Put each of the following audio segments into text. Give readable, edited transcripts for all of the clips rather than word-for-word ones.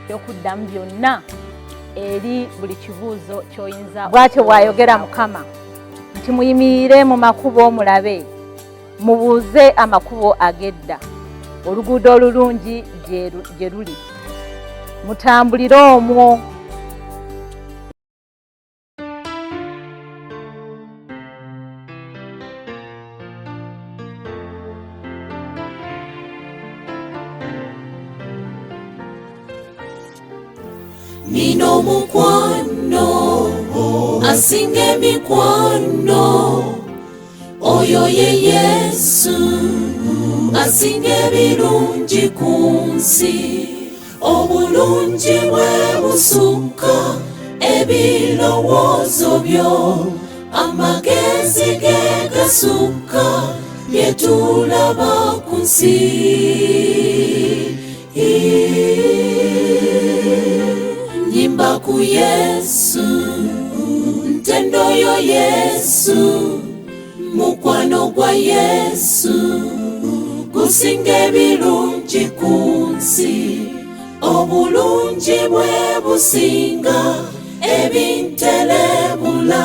Ebyokuddamu byonna eri buli kibuuzo ky'oyinza. Bw'atyo bw'ayogera Mukama nti, muyimirire mu makubo mulabe, mubuuze amakubo ag'edda, oluguudo olulungi gye luli, mutambulire omwo. Nina omukwano asinga emikwano, oyo ye Yesu asinga ebirungi ku nsi. Obulungi bwe busukka ebirowoozo byo, amagezi ge gasukka bye tulaba ku nsi. Nyimba ku Yesu, ntendoyo Yesu, mukwano gwa Yesu gusinga ebirungi ku nsi. Obulungi bwe businga ebintelebula,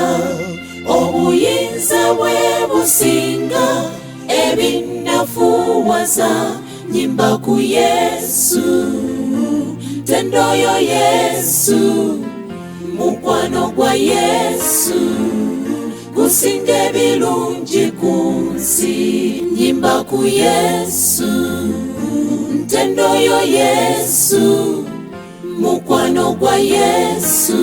obuyinza bwe businga ebinafuwaza. Nyimba ku Yesu, tendoyo Yesu, mukwano gwa Yesu gusinga ebirungi ku nsi. Nyimba ku Yesu, ntendoyo Yesu, mukwano gwa Yesu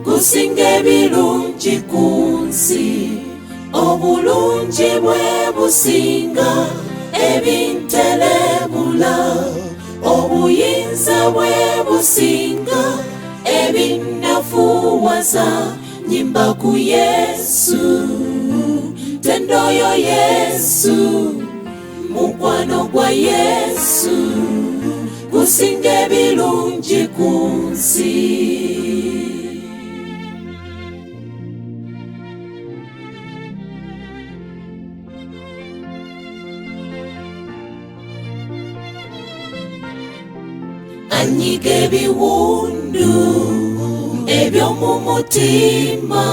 gusinga ebirungi ku nsi. Obulungi bwe businga ebintelebula, obuyinza bwe businga ebinafuwaza. Nyimba ku Yesu, tendoyo Yesu, mukwano gwa Yesu gusinga ebirungi ku nsi. Anyiga ebiwundu eby'omu mutima,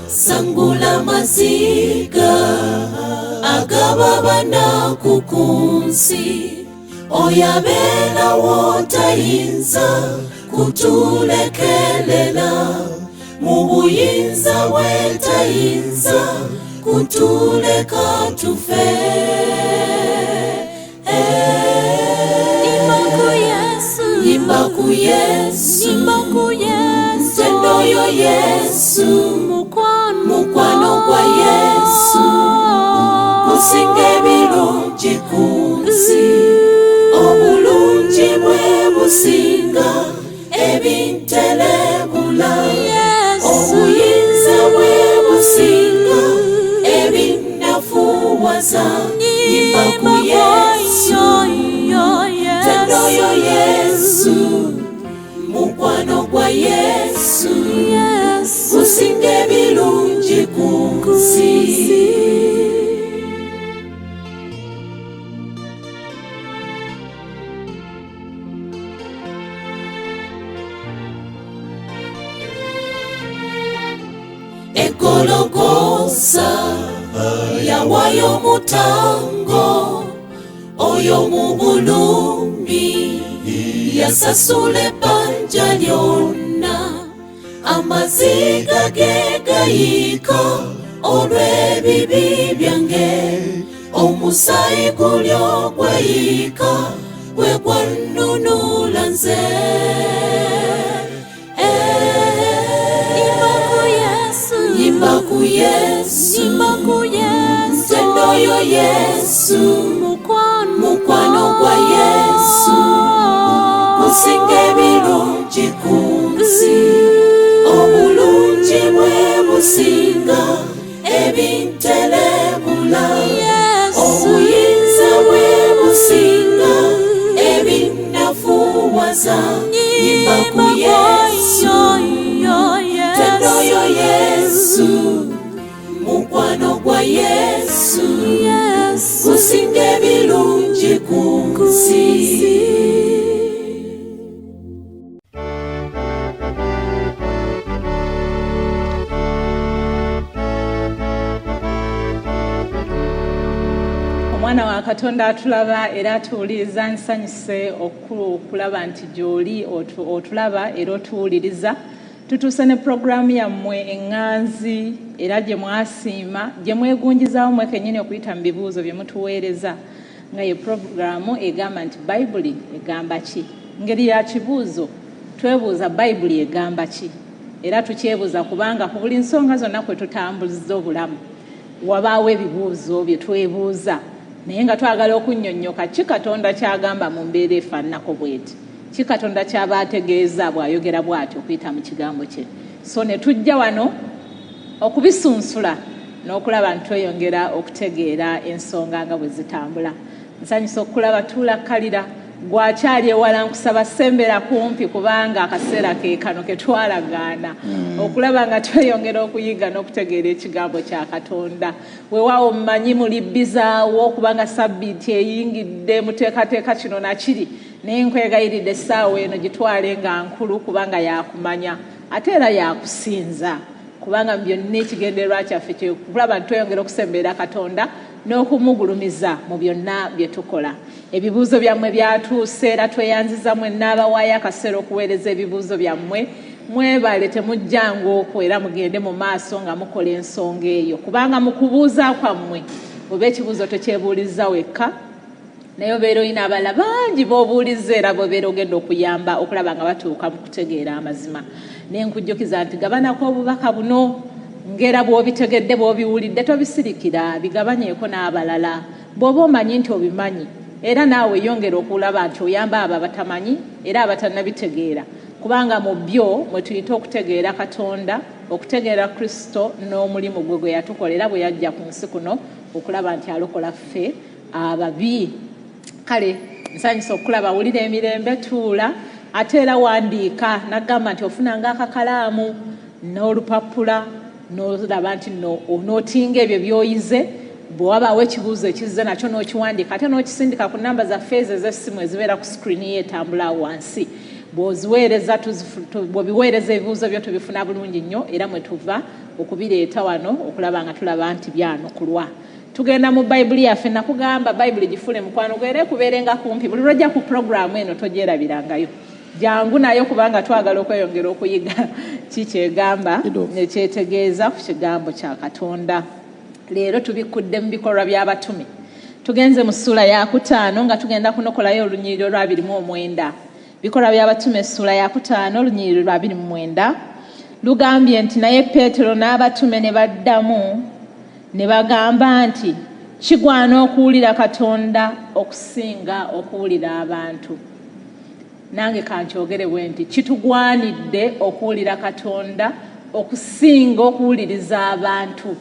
sangula amaziga agaba banaku ku nsi. Oyo abeerawo tayinza kutulekelela, mu buyinza bwe tayinza kutuleka tufe. Imba ku Yesu, Nyimba ku Yesu, imba ku Yesu, ntendoyo Yesu, mukwano, mukwano gwa Yesu gusinga ebirungi ku nsi. Obulungi bwe businga ebintelebula, Yesu, obuyinza bwe businga ebinafuwaza. Nyimba ku Yesu, tendoyo Yesu, mukwano gwa Yesu Yesu, gusinga ebirungi ku nsi. Egologosa yawayo omutango, oyo mu bulumi yasasula ebbanja lyonna. Amaziga ge gayiika olw'ebibi byange, omusaayi guli ogwayiika gwe gwannunula nze. Imba ku Yesu, Nyimba ku Yesu, imba ku Yesu, ntendoyo Yesu, mukwano, mukwano gwa Yesu gusinga ebirungi ku nsi. Obulungi bwe businga ebintelebula, Yesu, obuyinza bwe businga ebinafuwaza. Nyimba ku Yesu, tendoyo Yesu, mukwano gwa Yesu Yesu, gusinga ebirungi ku nsi. Omwana wa Katonda atulaba era atuwuliriza, nsanyuse okulaba nti gy'oli otulaba era otuwuliriza. Tutuuse ne pulogulaamu yammwe eŋŋanzi era gye mwasiima, gye mwegunjizaawo mwe kennyini okuyita mu bibuuzo bye mutuweereza, nga ye pulogulaamu egamba nti Bayibuli egamba ki? Ngeri ya kibuuzo, twebuuza Bayibuli egamba ki? Era tukyebuuza kubanga ku buli nsonga zonna kwe tutambuliza obulamu wabaawo ebibuuzo bye twebuuza, naye nga twagala okunnyonnyoka ki Katonda ky'agamba mu mbeera efaananako bw'eti, ki Katonda ky'aba ategeeza bw'ayogera bw'atyo okuyita mu kigambo kye. So ne tujja wano okubisunsula n'okulaba nti tweyongera okutegeera ensonga nga bwe zitambula. Nsanyusa okukulaba, tuula kkalira, gwakyali ewala nkusaba sembera kumpi, kubanga akaseera ke kano ke twalagaana okulaba nga tweyongera okuyiga n'okutegeera ekigambo kya Katonda. Weewaawo mmanyi muli bbizaawo kubanga sabbiiti eyingidde, muteekateeka kino nakiri, naye nkwegayiridde essaawa eno gitwale nga nkulu, kubanga yakumanya ate era yakusinza, kubanga mu byonna ekigendererwa kyaffe kye kulaba nti tweyongera okusemberera Katonda n'okumugulumiza mu byonna bye tukola. Ebibuuzo byammwe byatuuse era tweyanziza mwenna abawaayo akaseera okuweereza ebibuuzo byammwe. Mwebale, temujjanga okwo, era mugende mu maaso nga mukola ensonga eyo, kubanga mu kubuuza kwammwe oba ekibuuzo tekyebuuliza wekka, naye obeera olina abalala bangi b'obuuliza era b'obeera ogenda okuyamba okulaba nga batuuka mu kutegeera amazima. Naye nkujjukiza nti gabanako obubaka buno ng'era bw'obitegedde, bw'obiwulidde, tobisirikira, bigabanyeeko n'abalala. Bw'oba omanyi nti obimanyi, era naawe yongera okulaba nti oyamba abo abatamanyi era abatannabitegeera, kubanga mu byo mwe tuyita okutegeera Katonda, okutegeera Kristo n'omulimu gwe gwe yatukolera bwe yajja ku nsi kuno okulaba nti alokola ffe ababi. Kale nsanyusa okulaba, wulira emirembe, tuula, ate era wandiika. Nagamba nti ofunanga akakalaamu n'olupapula n'olaba nti no onootinga ebyo by'oyize. Bwe wabaawo ekibuuzo ekizze nakyo n'okiwandiika, ate n'okisindika ku namba zaffe ezo ez'essimu ezibeera ku screen ye etambula wansi. Bw'oziweereza, bw'obiweereza ebibuuzo byo tubifuna bulungi nnyo, era mwe tuva okubireeta wano okulaba nga tulaba nti byanukulwa. Tugenda mu Bayibuli yaffe. Nakugamba Bayibuli gifuule mukwano gwe era ekubeerenga kumpi buli lwojja ku pulogulaamu eno, togyerabirangayo, jangu nayo, kubanga twagala okweyongera okuyiga ki kyegamba nekyetegeeza ku kigambo kya Katonda. Leero tubikkudde mu Bikolwa by'Abatume, tugenze mu ssuula yakutaano nga tugenda kunokolayo olunyiriri olwa 29. Bikolwa by'Abatume ssuula yakutaano, olunyiriri lwa 29 lugambye nti, "Naye Peetero n'abatume ne baddamu ne bagamba nti, Kigwana okuwulira Katonda okusinga okuwulira abantu." Nange kankyogere bwe nti, kitugwanidde okuwulira Katonda okusinga okuwuliriza abantu.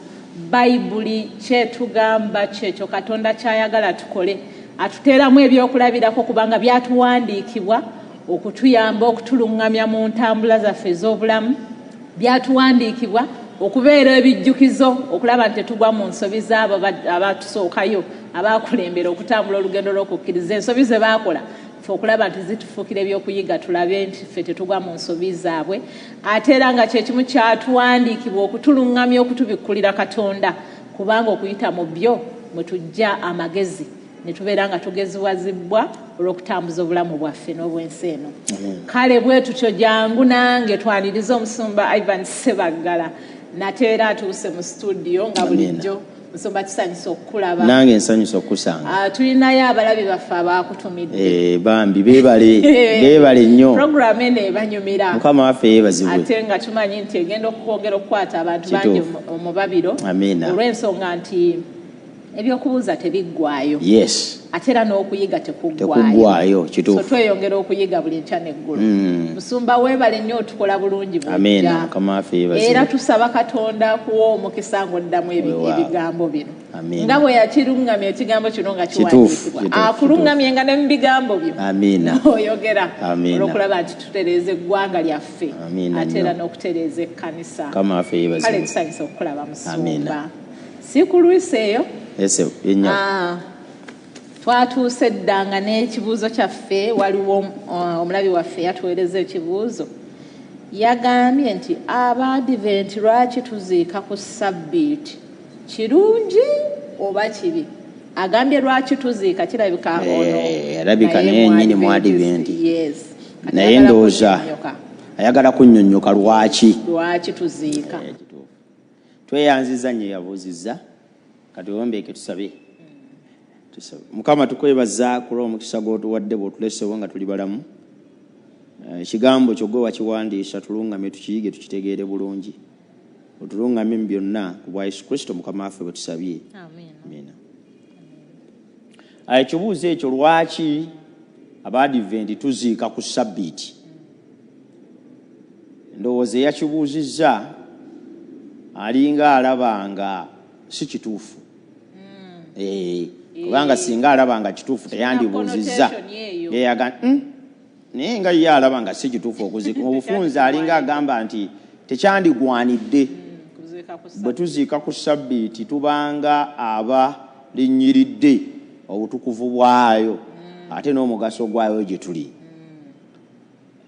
Bayibuli kyetugamba kyekyo Katonda kyayagala tukole. Atuteeramu ebyokulabirako kubanga byatuwandiikibwa okutuyamba, okutuluŋŋamya mu ntambula zaffe ez'obulamu. Byatuwandiikibwa okubeera ebijjukizo, okulaba nti tetugwa mu nsobi z'abo abatusookayo, abakulembera okutambula olugendo lw'okukkiriza, ensobi ze baakola ffe okulaba nti zitufuukira ebyokuyiga, tulabe nti ffe tetugwa mu nsobi zaabwe. Ate era nga kyekimu kyatuwandiikibwa okutuluŋŋamya, okutubikkulira Katonda, kubanga okuyita mu byo mwe tujja amagezi ne tubeera nga tugeziwazibwa olw'okutambuza obulamu bwaffe n'obwensi eno. Kale bwe tutyo, jangu nange twanirize omusumba Ivan Sebaggala, nate era atuuse mu studio nga bulijjo. Musumba, kisanyusa okukulaba. Nange nsanyusa okukusanga. Tulinayo abalabi baffe abakutumidde. Bambi beebale, beebale nnyo. Puroguramu eno ebanyumira. Mukama waffe yeebazibwe. Ate nga tumanyi nti egenda okwongera okukwata abantu bangi omubabiro, olw'ensonga nti ebyokubuuza tebiggwayo, ate era n'okuyiga tekuggwayo. Tekuggwayo, So kituufu. tweyongera okuyiga buli nkya n'eggulo. Musumba, weebale nnyo, otukola bulungi Amiina. bwojja. Mukama waffe Era yeebazibwe. tusaba Katonda akuwa omukisa ng'oddamu Weewaawo. ebigambo bino, Amiina. nga bwe yakiruŋŋamya ekigambo kino nga kiwandiikibwa, akuluŋŋamye nga ne mu bigambo byo Amiina. oyogera, Amiina. olw'okulaba nti tutereeza eggwanga lyaffe, Amiina ate era nnyo. n'okutereeza ekkanisa. Mukama waffe Kale yeebazibwe. tusanyusa okukulaba, musumba. Amiina. Sikulwisa eyo. Ese yennya. Twatuuse dda nga n'ekibuuzo kyaffe. Waliwo omulabi waffe yatuweereza ekibuuzo, yagambye nti, "Abaadiventi lwaki tuziika ku sabbiiti? Kirungi oba kibi?" Agambye lwaki tuziika, kirabika ono Alabika naye nnyini mu Advent. Yes. Kati Naye ayagala ndowooza kunnyonnyoka. Ayagala kunnyonnyoka lwaki. Lwaki tuziika. Kituufu. Tweyanziza nnyo yabuuzizza. Kati wombeeke tusabe. Tusabe. Mukama, tukwebaza ku lw'omukisa gw'otuwadde bw'otulesewo nga tuli balamu. Ekigambo kyo gwe wakiwandiisa, tulungamye tukiyige tukitegeere bulungi. Otulungamye mu byonna ku bwa Yesu Kristo Mukama waffe bwe tusabye. Amiina. Ekibuuzo ekyo, lwaki Abaadiventi tuziika ku Sabbiiti? Ndowooza eyakibuuzizza alinga alaba nga si kituufu. Kubanga singa alaba nga kituufu teyandibuuzizza. Connotation eyo. Naye nga ye alaba nga si kituufu okuziika. Mu bufunze alinga agamba nti tekyandigwanidde. Kuziika ku Bwe tuziika ku Sabbiiti tubanga abalinnyiridde obutukuvu bwayo ate n'omugaso gwayo gye tuli.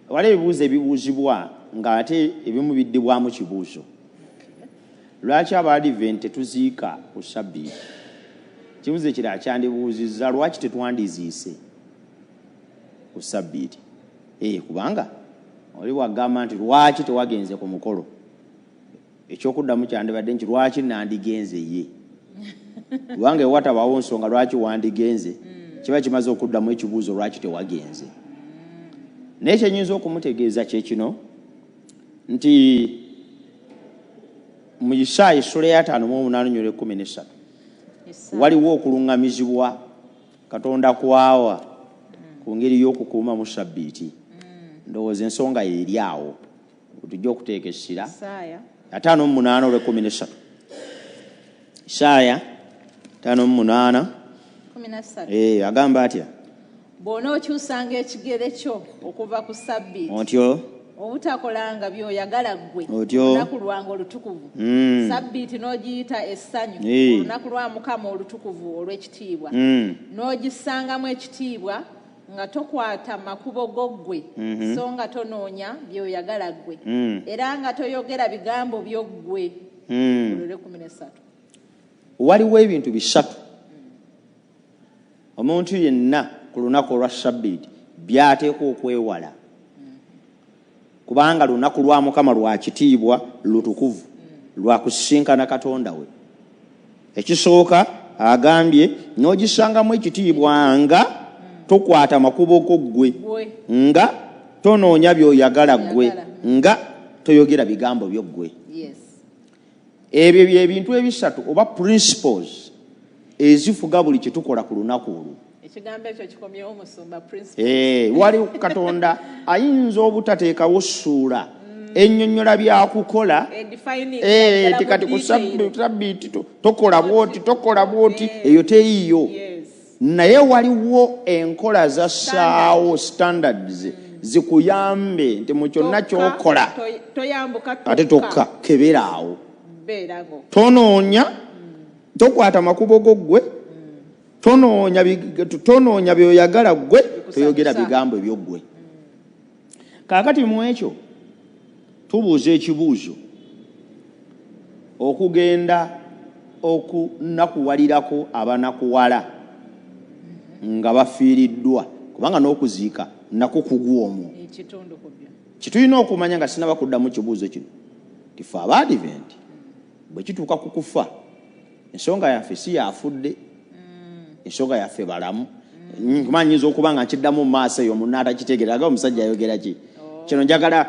Waliwo ebibuuzo ebibuuzibwa ng'ate ebimu biddibwamu kibuuzo. Lwaki Abaadiventi tetuziika ku Sabbiiti? Kibuuzo ekirala kyandibuuzizza, lwaki tetwandiziise ku Sabbiiti? Kubanga oli bw'agamba nti lwaki tewagenze ku mukolo, ekyokuddamu kyandibadde nti lwaki nandigenze ye, kubanga ewatabawo nsonga lwaki wandigenze, kiba kimaze okuddamu ekibuuzo lwaki tewagenze. Naye kyenyinza okumutegeeza kye kino nti mu Isaaya essula ya 58:13 waliwo okuluŋŋamizibwa Katonda kwawa ku ngeri y'okukuumamu Sabbiiti. Ndowooza ensonga ye eri awo tujja okuteeka essira. Isaaya. 58:13. Isaaya 58. 13. Agamba atya? Bw'onookyusanga ekigere kyo okuva ku Sabbiiti, Otyo. obutakolanga by'oyagala ggwe, Otyo. olunaku lwange olutukuvu, Sabbiiti n'ogiyita essanyu, olunaku lwa Mukama olutukuvu olw'ekitiibwa, n'ogissangamu ekitiibwa nga tokwata makubo go ggwe, so nga tonoonya by'oyagala ggwe, era nga toyogera bigambo byo ggwe. Olwo 13. Waliwo ebintu bisatu omuntu yenna ku lunaku olwa Sabbiiti by'ateekwa okwewala, kubanga lunaku lwa Mukama lwa kitiibwa, lutukuvu, lwa kusisinkana Katonda we. Ekisooka agambye n'ogisangamu ekitiibwa nga tokwata makubo go ggwe, Ggwe. nga tonoonya by'oyagala ggwe, Oyagala. nga toyogera bigambo byo ggwe. Ebyo bye bintu ebisatu oba principles ezifuga buli kye tukola ku lunaku olwo. Ekigambo ekyo kikomyewo, musumba, principle. Wali Katonda ayinza obutateekawo ssuula ennyonnyola byakukola. Defining ddala Ti mu kati ku detail. Sabbiiti tokola bwoti, tokola bwoti, eyo teyiyo. Naye waliwo enkola zassaawo, standards zikuyambe nti mu kyonna Tokka, ky'okola toyambuka ate tokka, keberaawo. Beerago. Tonoonya, tokwata makubo go ggwe, tonoonya byoyagala ggwe, toyogera bigambo ebyo ggwe. Kaakati mu ekyo tubuuza ekibuuzo okugenda okunakuwalirako abanakuwala nga bafiiriddwa, kubanga n'okuziika nakwo kugwa omwo. Ekitundu ku byo. Kitulina okumanya nga sinaba kuddamu kibuuzo kino nti ffe Abaadiventi bwe kituuka ku kufa, ensonga yaffe si yafudde, ensonga yaffe balamu. Kuba nyinza okuba nga nkiddamu mu maaso eyo munna atakitegeera aga omusajja ayogera ki. Kino njagala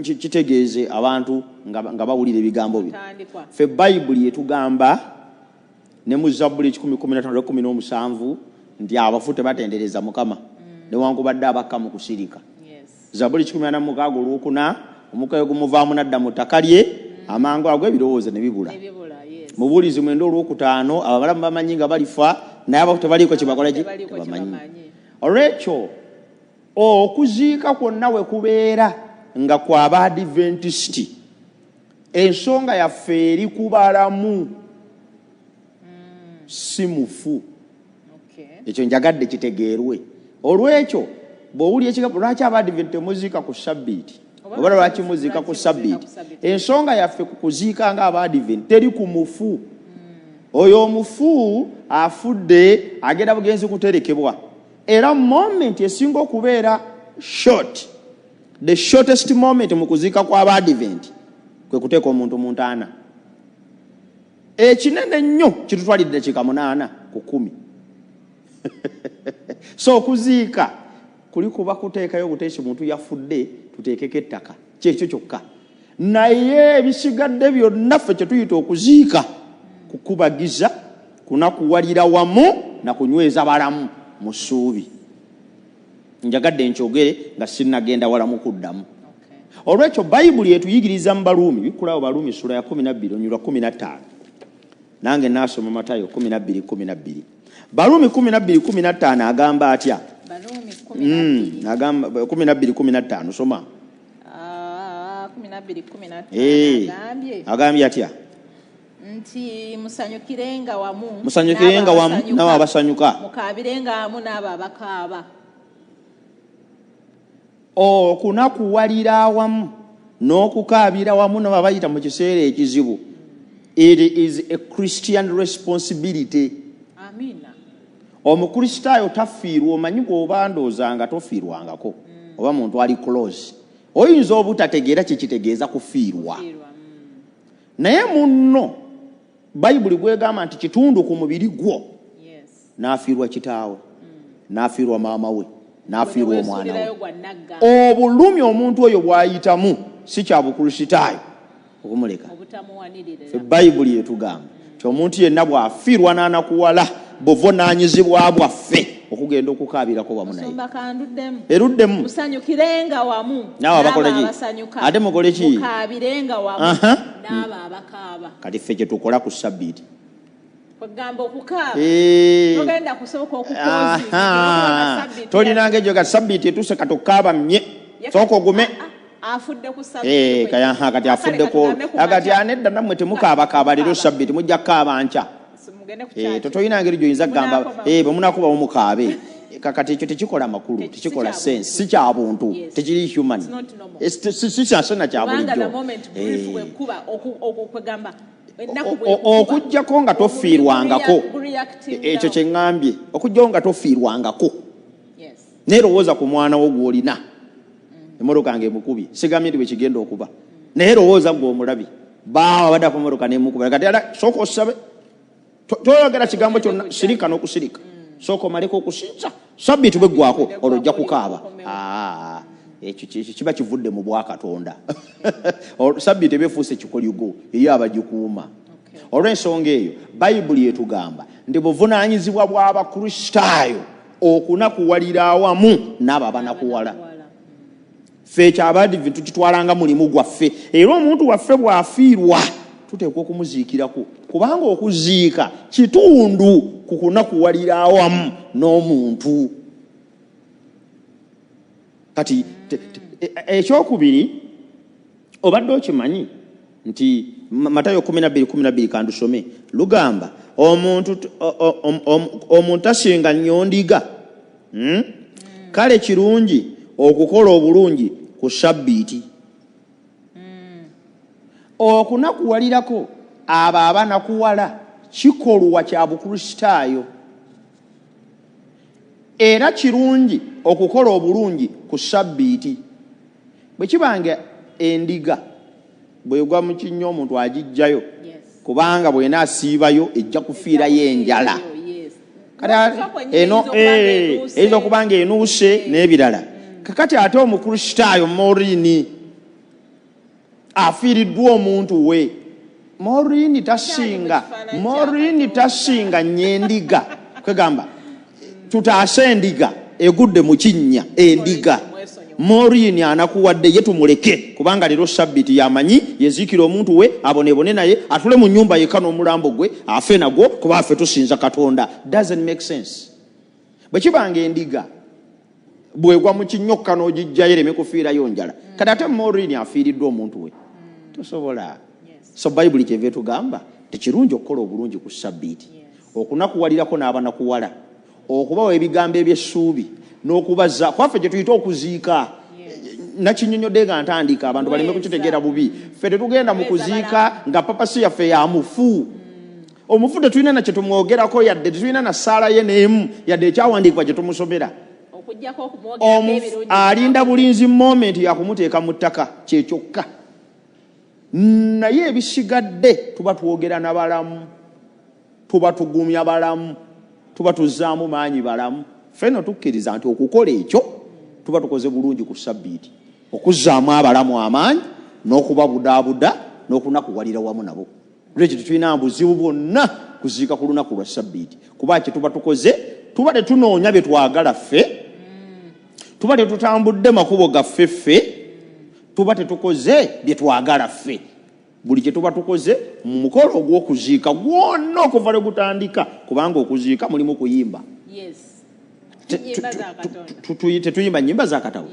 kitegeeze abantu nga bawulira ebigambo bino. Tandikwa. Ffe Bayibuli etugamba ne mu Zabbuli 115:17 nti abafu tebatendereza Mukama, newankubadde abakka mu kusirika. Zabbuli 146:4, omukka gumuvaamu n'adda mu ttaka lye, amangu ago ebirowoozo ne bibula. Ne bibula, yes. Mubuulizi 9:5, ababalamu bamanyi nga balifa, naye abafu tebaliiko kye bakola ki? Tebaliiko kye Tebamanyi. bamanyi. Olwekyo okuziika kwonna we kubeera nga kwa Abadventisiti, ensonga yaffe eri ku balamu, si mufu. Ekyo njagadde kitegeerwe. Olwekyo bw'owulira ekigambo lwaki Abadventi temuziika ku Sabbiiti, Oba oba lwaki muziika ku lwaki muziika Sabbiiti, ku Sabbiiti? ensonga yaffe ku kuziika nga Abadventi teri ku mufu. Oyo omufu afudde agenda bugenzi kuterekebwa. Era moment esinga okubeera short, the shortest moment mu kuziika kw'Abaadiventi kwe kuteeka omuntu mu ntaana. Ekinene ennyo kitutwalidde dakiika 8 ku 10. So okuziika kuli kuba kuteekayo buteesi muntu yafudde, tuteekeko ettaka, kyekyo kyokka. Naye ebisigadde byonna ffe kye tuyita okuziika kukubagiza, kunakuwalira wamu na kunyweza balamu mu ssuubi. Njagadde nkyogere nga sinnagenda wala mu kuddamu. Olwekyo Bayibuli etuyigiriza mu Baruumi, bikkulawo Baruumi ssuula ya 12 olunyiriri lwa 15. Nange naasoma Matayo 12:12. Baruumi 12:15 agamba atya? Baruumi 12. Agamba 12:15, soma. 12:15 agambye. Agambye atya? Nti musanyukirenga wamu Musanyukirenga wamu n'abo abasanyuka. Mukaabirenga wamu n'abo abakaaba. Okunakuwalira awamu n'okukaabira wamu n'abo abayita mu kiseera ekizibu. It is a Christian responsibility. Amina. Omukristaayo tafiirwa, omanyi bw'oba ndoozanga tofiirwangako. Oba muntu ali close. Oyinza obutategeera kye kitegeeza kufiirwa. Naye munno Bayibuli gwegamba nti kitundu ku mubiri gwo. N'afiirwa kitaawe, n'afiirwa maama we, n'afiirwa omwana we. Obulumi omuntu oyo bw'ayitamu si kya bukristaayo okumuleka. Ffe Bayibuli etugamba nti omuntu yenna bw'afiirwa n'anakuwala, buvunaanyizibwa bwaffe okugenda okukaabirako wamu naye. Musumba kanduddemu. Eruddemu. Musanyukirenga wamu Naawe abakola ki? n'abo abasanyuka. Ate mukole ki? Mukaabirenga wamu n'abo abakaaba. Kati ffe kye tukola ku Ssabbiiti. Kwegamba okukaaba. Togenda kusooka okukozi. Tolina ng'egyo ga Ssabbiiti etuuse kati okaaba mmye. Sooka ogume. Afudde ku Ssabbiiti. Kati afudde ku Kale katugambe ku Kati makya. anedda nammwe temukaabakaaba leero Ssabbiiti, mujja kukaaba nkya. Mugende ku kyaki. Tolina ngeri gy'oyinza kugamba, Munaakoma. bwe munaakubawo mukaabe. Kakati ekyo tekikola makulu, tekikola Si kya sense, si kya buntu, tekiri human. It's not normal. Si kya nsonga kya Kubanga the bulijjo. moment grief bwekuba, okwegamba, ennaku bwekuba, Okuggyako nga tofiirwangako. Reacting Ekyo down. kye ŋŋambye, okuggyako nga tofiirwangako. Naye lowooza ku mwana wo gw'olina. Emmotoka ng'emukubye, sigambye nti bwe kigenda okuba. Naye lowooza ggwe omulabi. Baawa badda ku mmotoka n'emukuba. Kati ala, sooka osabe. Toyogera kigambo kyonna, sirika n'okusirika. Sooka omaleko okusinza. Ssabbiiti bw'eggwako, olwo ojja kukaaba. Ekyo kiba kivudde mu bwakatonda. Ssabbiiti eba efuuse kikoligo eri abagikuuma. Olw'ensonga eyo, Bayibuli etugamba nti buvunaanyizibwa bw'Abakristaayo okunakuwalira awamu n'abo abanakuwala. Ffe ekyo Abadivi tukitwalanga mulimu gwaffe. Era omuntu waffe bw'afiirwa, tuteekwa okumuziikirako. Kubanga okuziika kitundu ku kunakuwalira awamu n'omuntu. Kati ekyokubiri, obadde okimanyi nti Matayo 12:12 kandusome, lugamba omuntu tasinga nnyo ndiga. Kale kirungi okukola obulungi ku Ssabbiiti. Okunakuwalirako abo abanakuwala kikolwa kya Bukristaayo. Era kirungi okukola obulungi ku Ssabbiiti. Bwe kibanga endiga bw'egwa mu kinnya omuntu agiggyayo, kubanga bw'enaasiibayo ejja kufiirayo enjala. Kati eno, eyinza okuba nga enuuse n'ebirala. Kakati ate Omukristaayo Morini afiiriddwa omuntu we. Morini tasinga, Morini tasinga nnyo endiga. Kwegamba tutaase endiga egudde mu kinnya, endiga. Morini anakuwadde ye tumuleke, kubanga leero Ssabbiiti yamanyi yeziikira omuntu we, aboneebone naye, atule mu nnyumba yekka n'omulambo gwe afe nagwo, kuba ffe tusinza Katonda. Doesn't make sense. Bwe kibanga endiga bwegwa mu kinnyokka n'ogiggyayo ereme kufiirayo njala, kati ate Morini afiiriddwa omuntu we, tosobola. So Bayibuli kyeva etugamba tekirungi okukola obulungi ku Ssabbiiti, okunakuwalirako n'abanakuwala, okubawa ebigambo eby'essuubi n'okubazza kwaffe gye tuyita okuziika. Nakinnyonnyodde nga ntandika, abantu baleme kukitegeera bubi. Ffe tetugenda mu kuziika nga papasi yaffe ya mufu. Omufu tetulina na kyetumwogerako, yadde tetulina na ssaala ye n'emu, yadde ekyawandiikibwa kye tumusomera. Okuggyako okumwogerako ebirungi. Alinda bulinzi moment yakumuteeka mu ttaka, kyekyokka. Naye ebisigadde tuba twogera na balamu, tuba tugumya balamu, tuba tuzzaamu maanyi balamu. Ffenno tukkiriza nti okukola ekyo tuba tukoze bulungi ku sabbiiti, okuzzaamu abalamu amaanyi n'okubabudaabuda n'okunakuwalira wamu nabo. Lwekyo tetulina buzibu bwonna kuziika ku lunaku lwa sabbiiti, kuba kye tuba tukoze tuba tetunoonya bye twagala ffe, tuba tetutambudde makubo gaffe ffe, tuba tetukoze bye twagala ffe. Buli kye tuba tukoze mu mukolo ogw'okuziika gwonna okuva lwe gutandika, kubanga okuziika mulimu kuyimba. Tetuyimba nnyimba za katabo.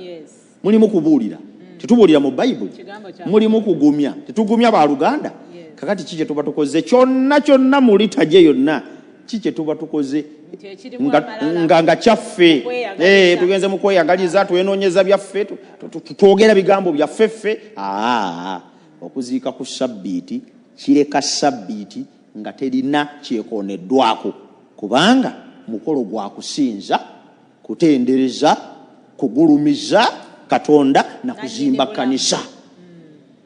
Mulimu kubuulira, tetubuulira mu Bayibuli. Mulimu kugumya, tetugumya baluganda. Kakati ki kye tuba tukoze kyonna kyonna mu liturgy yonna, ki kye tuba tukoze nga kyaffe? Tugenze mu kweyagaliza, twenoonyeza byaffe, twogera bigambo byaffe ffe. Okuziika ku sabbiiti kireka sabbiiti nga terina kyekoneddwako, kubanga mukolo gwa kusinza, kutendereza, kugulumiza Katonda na kuzimba kanisa.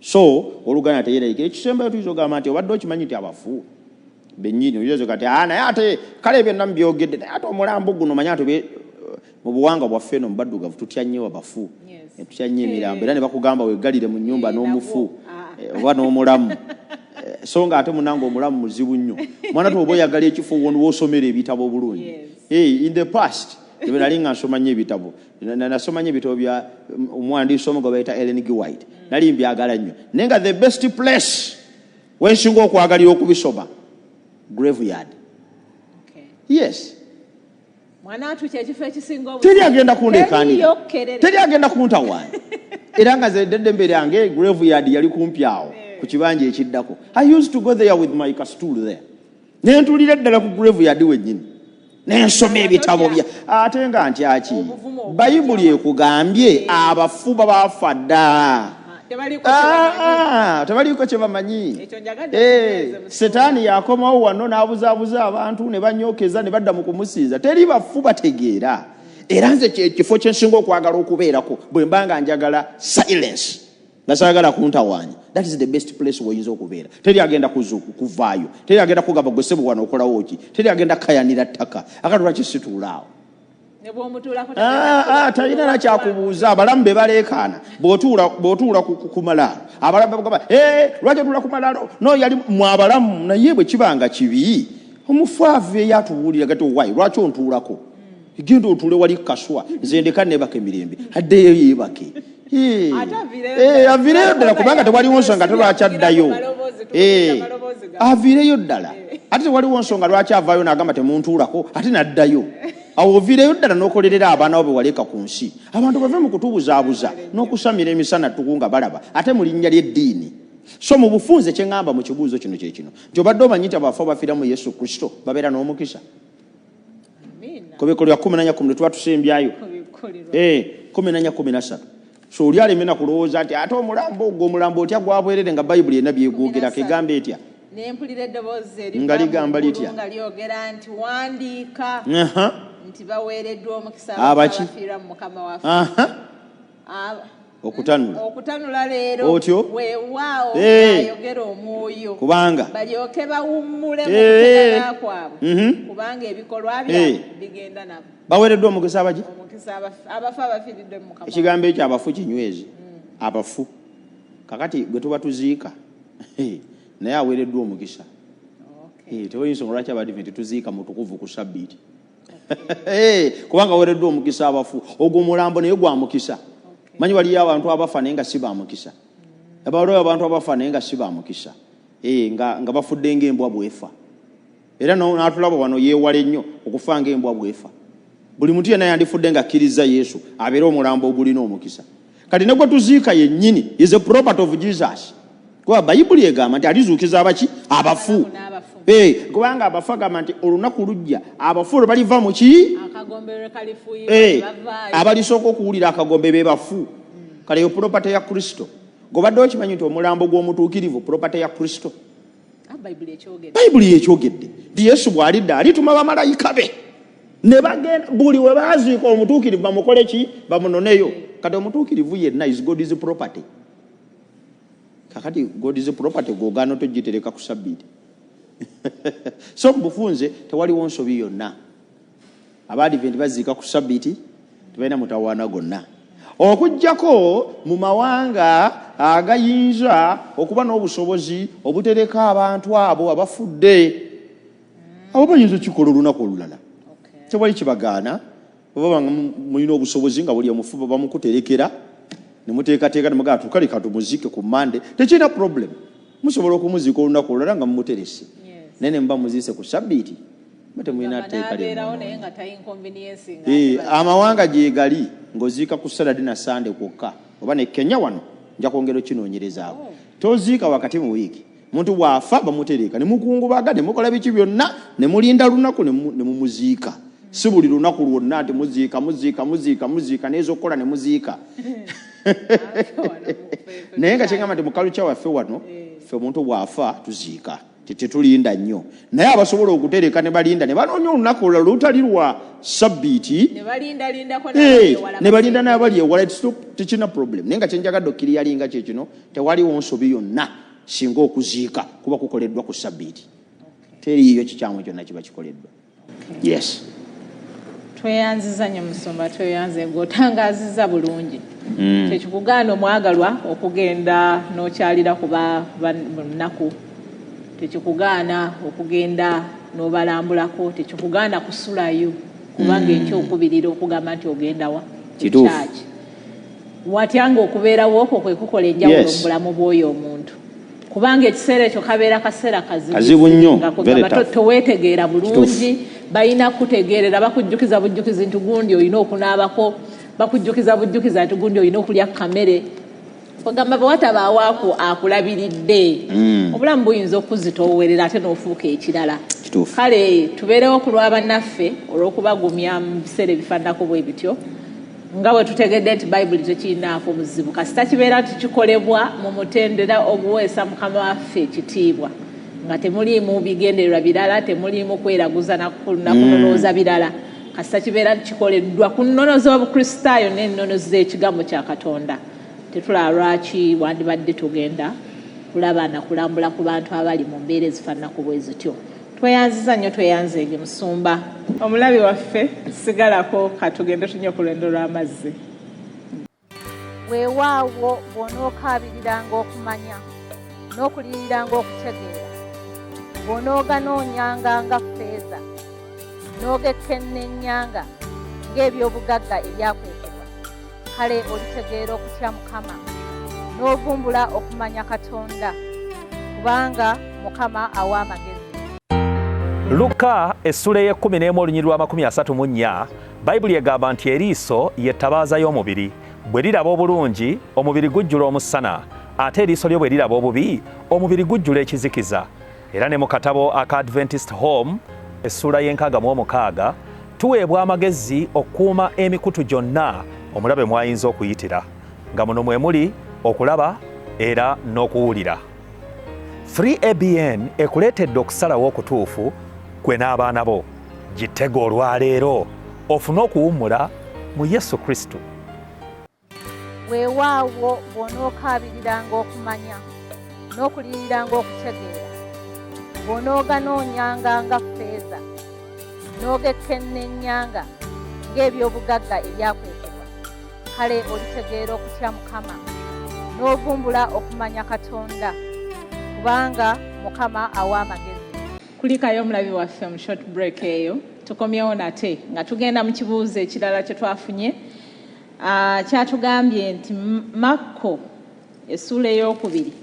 So oluganda teyerayikira. Ekisembayo tuyinza okugamba nti obadde okimanyi nti abafu bennyini oyinza kati naye ate kale byonna mubyogedde, naye ate omulambo guno manya nti mu buwangwa bwaffe eno mu baddugavu tutya nnyo abafu, tutya nnyo emirambo, era ne bakugamba weggalire mu nnyumba n'omufu oba n'omulamu. So nga ate munange omulamu muzibu nnyo. Mwana tu oba oyagala ekifo w'osomera ebitabo obulungi. In the past ebe nali nga nsoma nnyo ebitabo, nasoma nnyo ebitabo bya omuwandiisi omu gwe bayita Ellen G. White, nali mbyagala nnyo, naye nga the best place wensinga okwagalira okubisoma, graveyard. Yes. Teri agenda kundeekaanira, teri agenda kuntawaanya. Era nga ze eddembe lyange, graveyard yali kumpi awo ku kibanja ekiddako. I used to go there with my stool there, nentulira ddala ku graveyard wennyini nensoma ebitabo bya. Ate nga ntyaki? Bayibuli ekugambye abafu babafa dda, tebaliiko kye bamanyi. Setaani yakomawo wano n'abuzaabuza abantu ne banyokeza ne badda mu kumusinza. Teri bafu bategeera. Era nze kyekifo kyensinga okwagala okubeerako bwe mba nga njagala silence, nga saagala kuntawaanya. That is the best place woyinza okubeera. Teri agenda kuvaayo, teri agenda kugamba gwe sebo wano okolawo ki, teri agenda kukayanira ttaka. Akati lwaki situula awo? Talina nakyakubuuza. Abalamu be baleekaana bw'otuula ku malaalo. Abalamu bagamba, lwaki otuula ku malaalo? No yali mu abalamu. Naye bwe kibanga kibi, omufu aveeyo atubuulira gati, owaayi lwaki ontuulako? Genda otuule wali kaswa, nze ndeka neebaka emirembe. Addeyo yeebake, aviireyo ddala, kubanga tewaliwo nsonga te lwaki addayo. Aviireyo ddala. Ate tewaliwo nsonga lwaki avaayo n'agamba temuntuulako ate n'addayo. Awo oviireyo ddala n'okolerera abaana bo be waleka ku nsi. Abantu bave mu kutubuzaabuza n'okusamira emisana ttuku nga balaba ate mu linnya ly'eddiini. So mu bufunze kye ŋŋamba mu kibuuzo kino kye kino nti obadde omanyi nti abafu abafiira mu Yesu Kristo babeera n'omukisa? Kubikkulirwa 14:10 tuba tusembyayo. 14:13. So oli aleme na kulowooza nti ate omulambo ogwo, omulambo otya gwabwerere nga Bayibuli yenna byegwogerako egamba etya? Nempulira eddoboozi eriva Nga ligamba mu ggulu litya? nga lyogera nti, wandiika nti baweereddwa omukisa Abaki? abafiirwa mu Mukama waffe. Okutanula. Okutanula leero. Otyo? Weewaawo, ayogera omwoyo, Kubanga balyoke bawummule mu kutegana kwabwe, kubanga ebikolwa byabwe bigenda nabo. Baweereddwa omukisa abaki? Omukisa abafu abafiiridde mu Mukama. Ekigambo ekyo abafu kinyweze. Abafu kakati gwe tuba tuziika naye aweereddwa omukisa. Tewali nsonga lwaki Abadiventi tuziika mutukuvu ku sabbiiti, kubanga aweereddwa omukisa abafu. Ogwo omulambo naye gwa mukisa. Manyi waliyo abantu abafa naye nga si ba mukisa. Waliwo abantu abafa naye nga si ba mukisa, nga bafudde ng'embwa bwefa. Era n'atulaba wano yeewala ennyo okufa ng'embwa bwefa. Buli muntu yenna yandifudde ng'akkiriza Yesu abeere omulambo ogulina omukisa. Kati ne gwe tuziika yennyini is a property of Jesus, kuba Bayibuli egamba nti alizuukiza abaki? Abafu. N'abafu. Kubanga abafu agamba nti olunaku lujja abafu lwe baliva mu ki? Akagombe lwe kalifuuyibwa, bavaayo. Abalisooka okuwulira akagombe be bafu. Kale eyo property ya Kristo. Gobadde okimanyi nti omulambo gw'omutuukirivu property ya Kristo? Ah, Bayibuli ekyogedde nti Yesu bw'alidda alituma bamalayika be ne bagenda buli we baaziika omutuukirivu bamukole ki? Bamunoneyo. Kati omutuukirivu yenna is God's property. Kakati God's property gwogaana togitereka ku sabbiiti. So mu bufunze tewaliwo nsobi yonna. Abaadiventi baziika ku sabbiiti, tebalina mutawaana gonna, okuggyako mu mawanga agayinza okuba n'obusobozi obutereka abantu abo abafudde. Abo bayinza okikola olunaku olulala, tewali kibagaana. Oba nga mulina obusobozi nga buli omufu bamukuterekera ne muteekateeka ne mugamba tukale katumuzike ku Mande, tekirina problem. Musobola okumuziika olunaku olulala nga mumuterese, naye ne muba muziise ku sabbiiti temulina tteeka. Amawanga gye gali ng'oziika ku Saturday na Sande kwokka, oba ne Kenya wano nja kwongera okinoonyerezaako. Toziika wakati mu wiiki. Muntu bw'afa bamutereka ne mukungubaga ne mukola biki byonna ne mulinda lunaku ne mumuziika. Si buli lunaku lwonna nti muziika muziika muziika muziika n'ezokukola ne muziika. Naye nga kyengamba nti mu culture waffe wano ffe omuntu bw'afa tuziika, tetulinda nnyo. Naye abasobola okutereka ne balinda ne banoonya olunaku olulala olutali lwa sabbiiti ne balinda n'abali ewala, tekirina problem. Naye nga kyenjagadde okkiriyalinga kye kino, tewaliwo nsobi yonna singa okuziika kuba kukoleddwa ku sabbiiti. Teriiyo kikyamu kyonna kiba kikoleddwa. Yes. Tweyanziza nnyo musumba, tweyanze ng'otangaaziza bulungi. Tekikugaana omwagalwa okugenda n'okyalira ku lunaku, tekikugaana okugenda n'obalambulako, tekikugaana kusulayo kubanga ekyokubirira okugamba nti ogenda wa kyaki. Watyanga okubeerawo okwo kwe kukola enjawulo mu bulamu bw'oyo omuntu, kubanga ekiseera ekyo kabeera kaseera kazibu nnyo, toweetegeera bulungi. Balina kutegeerera, bakujjukiza bujjukizi nti gundi olina okunaabako, bakujjukiza bujjukiza nti gundi olina okulya kamere. Ogamba bwe watabaawo akulabiridde, obulamu buyinza okuzitoowerera ate n'ofuuka ekirala. Kale tubeerewo ku lwa bannaffe olw'okubagumya mu biseera ebifaananako bwe bityo, nga bwe tutegedde nti Bayibuli tekirinaako buzibu kasita kibeera nti kikolebwa mu mutendera oguweesa Mukama waffe ekitiibwa, nga temuliimu bigendererwa birala, temuliimu kweraguza nakunolooza birala. Kasita kibeera nti kikoleddwa ku nnono z'Obukristaayo n'ennono z'ekigambo kya Katonda, tetulaba lwaki wandibadde tugenda kulaba na kulambula ku bantu abali mu mbeera ezifaananako bwe zityo. Tweyanziza nnyo, tweyanzeege musumba. Omulabi waffe sigalako, katugende tunywe ku lwendo lw'amazzi. Weewaawo bw'onookaabiriranga okumanya n'okuliriranga okutegeera, bw'onooganoonyanga nga ffeeza, n'ogekenneenyanga ng'ebyobugagga ebyakwekebwa, kale olitegeera okutya Mukama n'ovumbula okumanya Katonda, kubanga Mukama awa amagezi. Luka essula ey'ekkumi n'emu olunyiriri lwa 34, Bayibuli egamba nti eriiso ye ttabaaza y'omubiri. Bwe liraba obulungi, omubiri gujjula omusana, ate eriiso lyo bwe liraba obubi, omubiri gujjula ekizikiza. Era ne mu katabo aka Adventist Home essuula y'e66 tuweebwa amagezi okukuuma emikutu gyonna omulabe mw'ayinza okuyitira, nga muno mwe muli okulaba era n'okuwulira. 3ABN ekuleetedde okusalawo okutuufu gwe n'abaana bo. Gitege olwaleero ofune okuwummula mu Yesu Kristo. Weewaawo bw'onookaabiriranga okumanya n'okuliriranga okutegeera, bw'onooganoonyanga nga ffeeza, n'ogekenneenyanga ng'ebyobugagga ebyakwekebwa, kale olitegeera okutya Mukama n'ovumbula okumanya Katonda, kubanga Mukama awa amagezi. Kulikayo omulabi waffe mu short break eyo, tukomyewo nate nga tugenda mu kibuuzo ekirala kye twafunye. Kyatugambye nti Makko essuula ey'okubiri,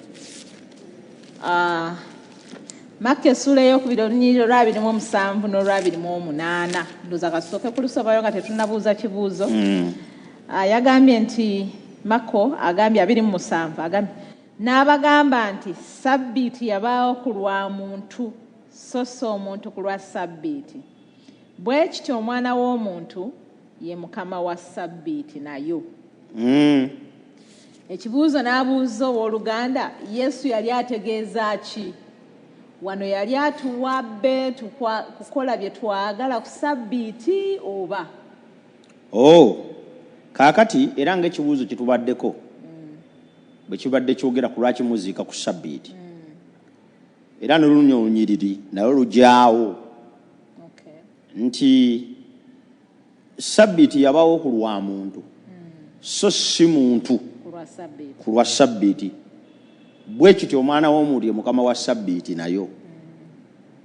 Makko essuula ey'okubiri olunyiriri olwa 27 n'olwa 28, ndowooza kasooke kulusobayo nga tetunnabuuza kibuuzo. Yagambye nti Makko agambye 27, agambye n'abagamba nti sabbiiti yabaawo ku lwa muntu, so si omuntu ku lwa sabbiiti. Bwe kityo omwana w'omuntu ye Mukama wa sabbiiti nayo. Ekibuuzo n'abuuza owooluganda, Yesu yali ategeeza ki? Wano yali atuwa kukola bye twagala ku sabbiiti oba? Oh, kaakati era ng'ekibuuzo kye tubaddeko bwe kibadde kyogera ku lwaki muziika ku sabbiiti, era ne luno olunyiriri nalwo lugyawo nti sabbiiti yabawo ku lwa muntu, so si muntu ku lwa sabbiiti. Bwe kityo omwana w'omuntu ye mukama wa sabbiiti nayo.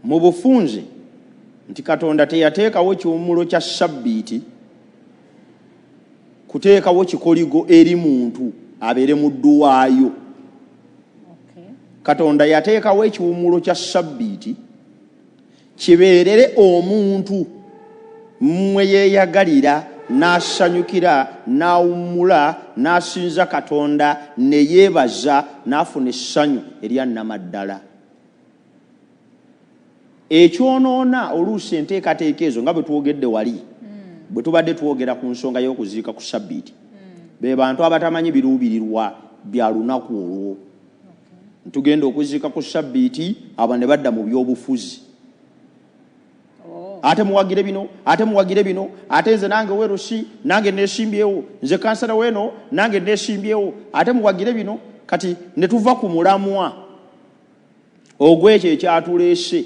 Mu bufunze nti Katonda teyateekawo kiwummulo kya sabbiiti kuteekawo kikoligo eri muntu abeere muddu waayo. Katonda yateekawo ekiwummulo kya sabbiiti kibeerere omuntu mwe yeeyagalira n'asanyukira n'awummula n'asinza Katonda ne yeebaza n'afuna essanyu erya nnamaddala. Ekyonoona oluusi enteekateeka ezo nga bwe twogedde wali, bwe tubadde twogera ku nsonga y'okuziika ku sabbiiti, be bantu abatamanyi biruubirirwa bya lunaku olwo. Tugenda okuziika ku sabbiiti, abo ne badda mu byobufuzi. Ate muwagire bino, ate muwagire bino, ate nze nange werusi, nange neesimbyewo, nze kansala weeno, nange neesimbyewo, ate muwagire bino. Kati ne tuva ku mulamwa ogw'ekyo ekyatuleese.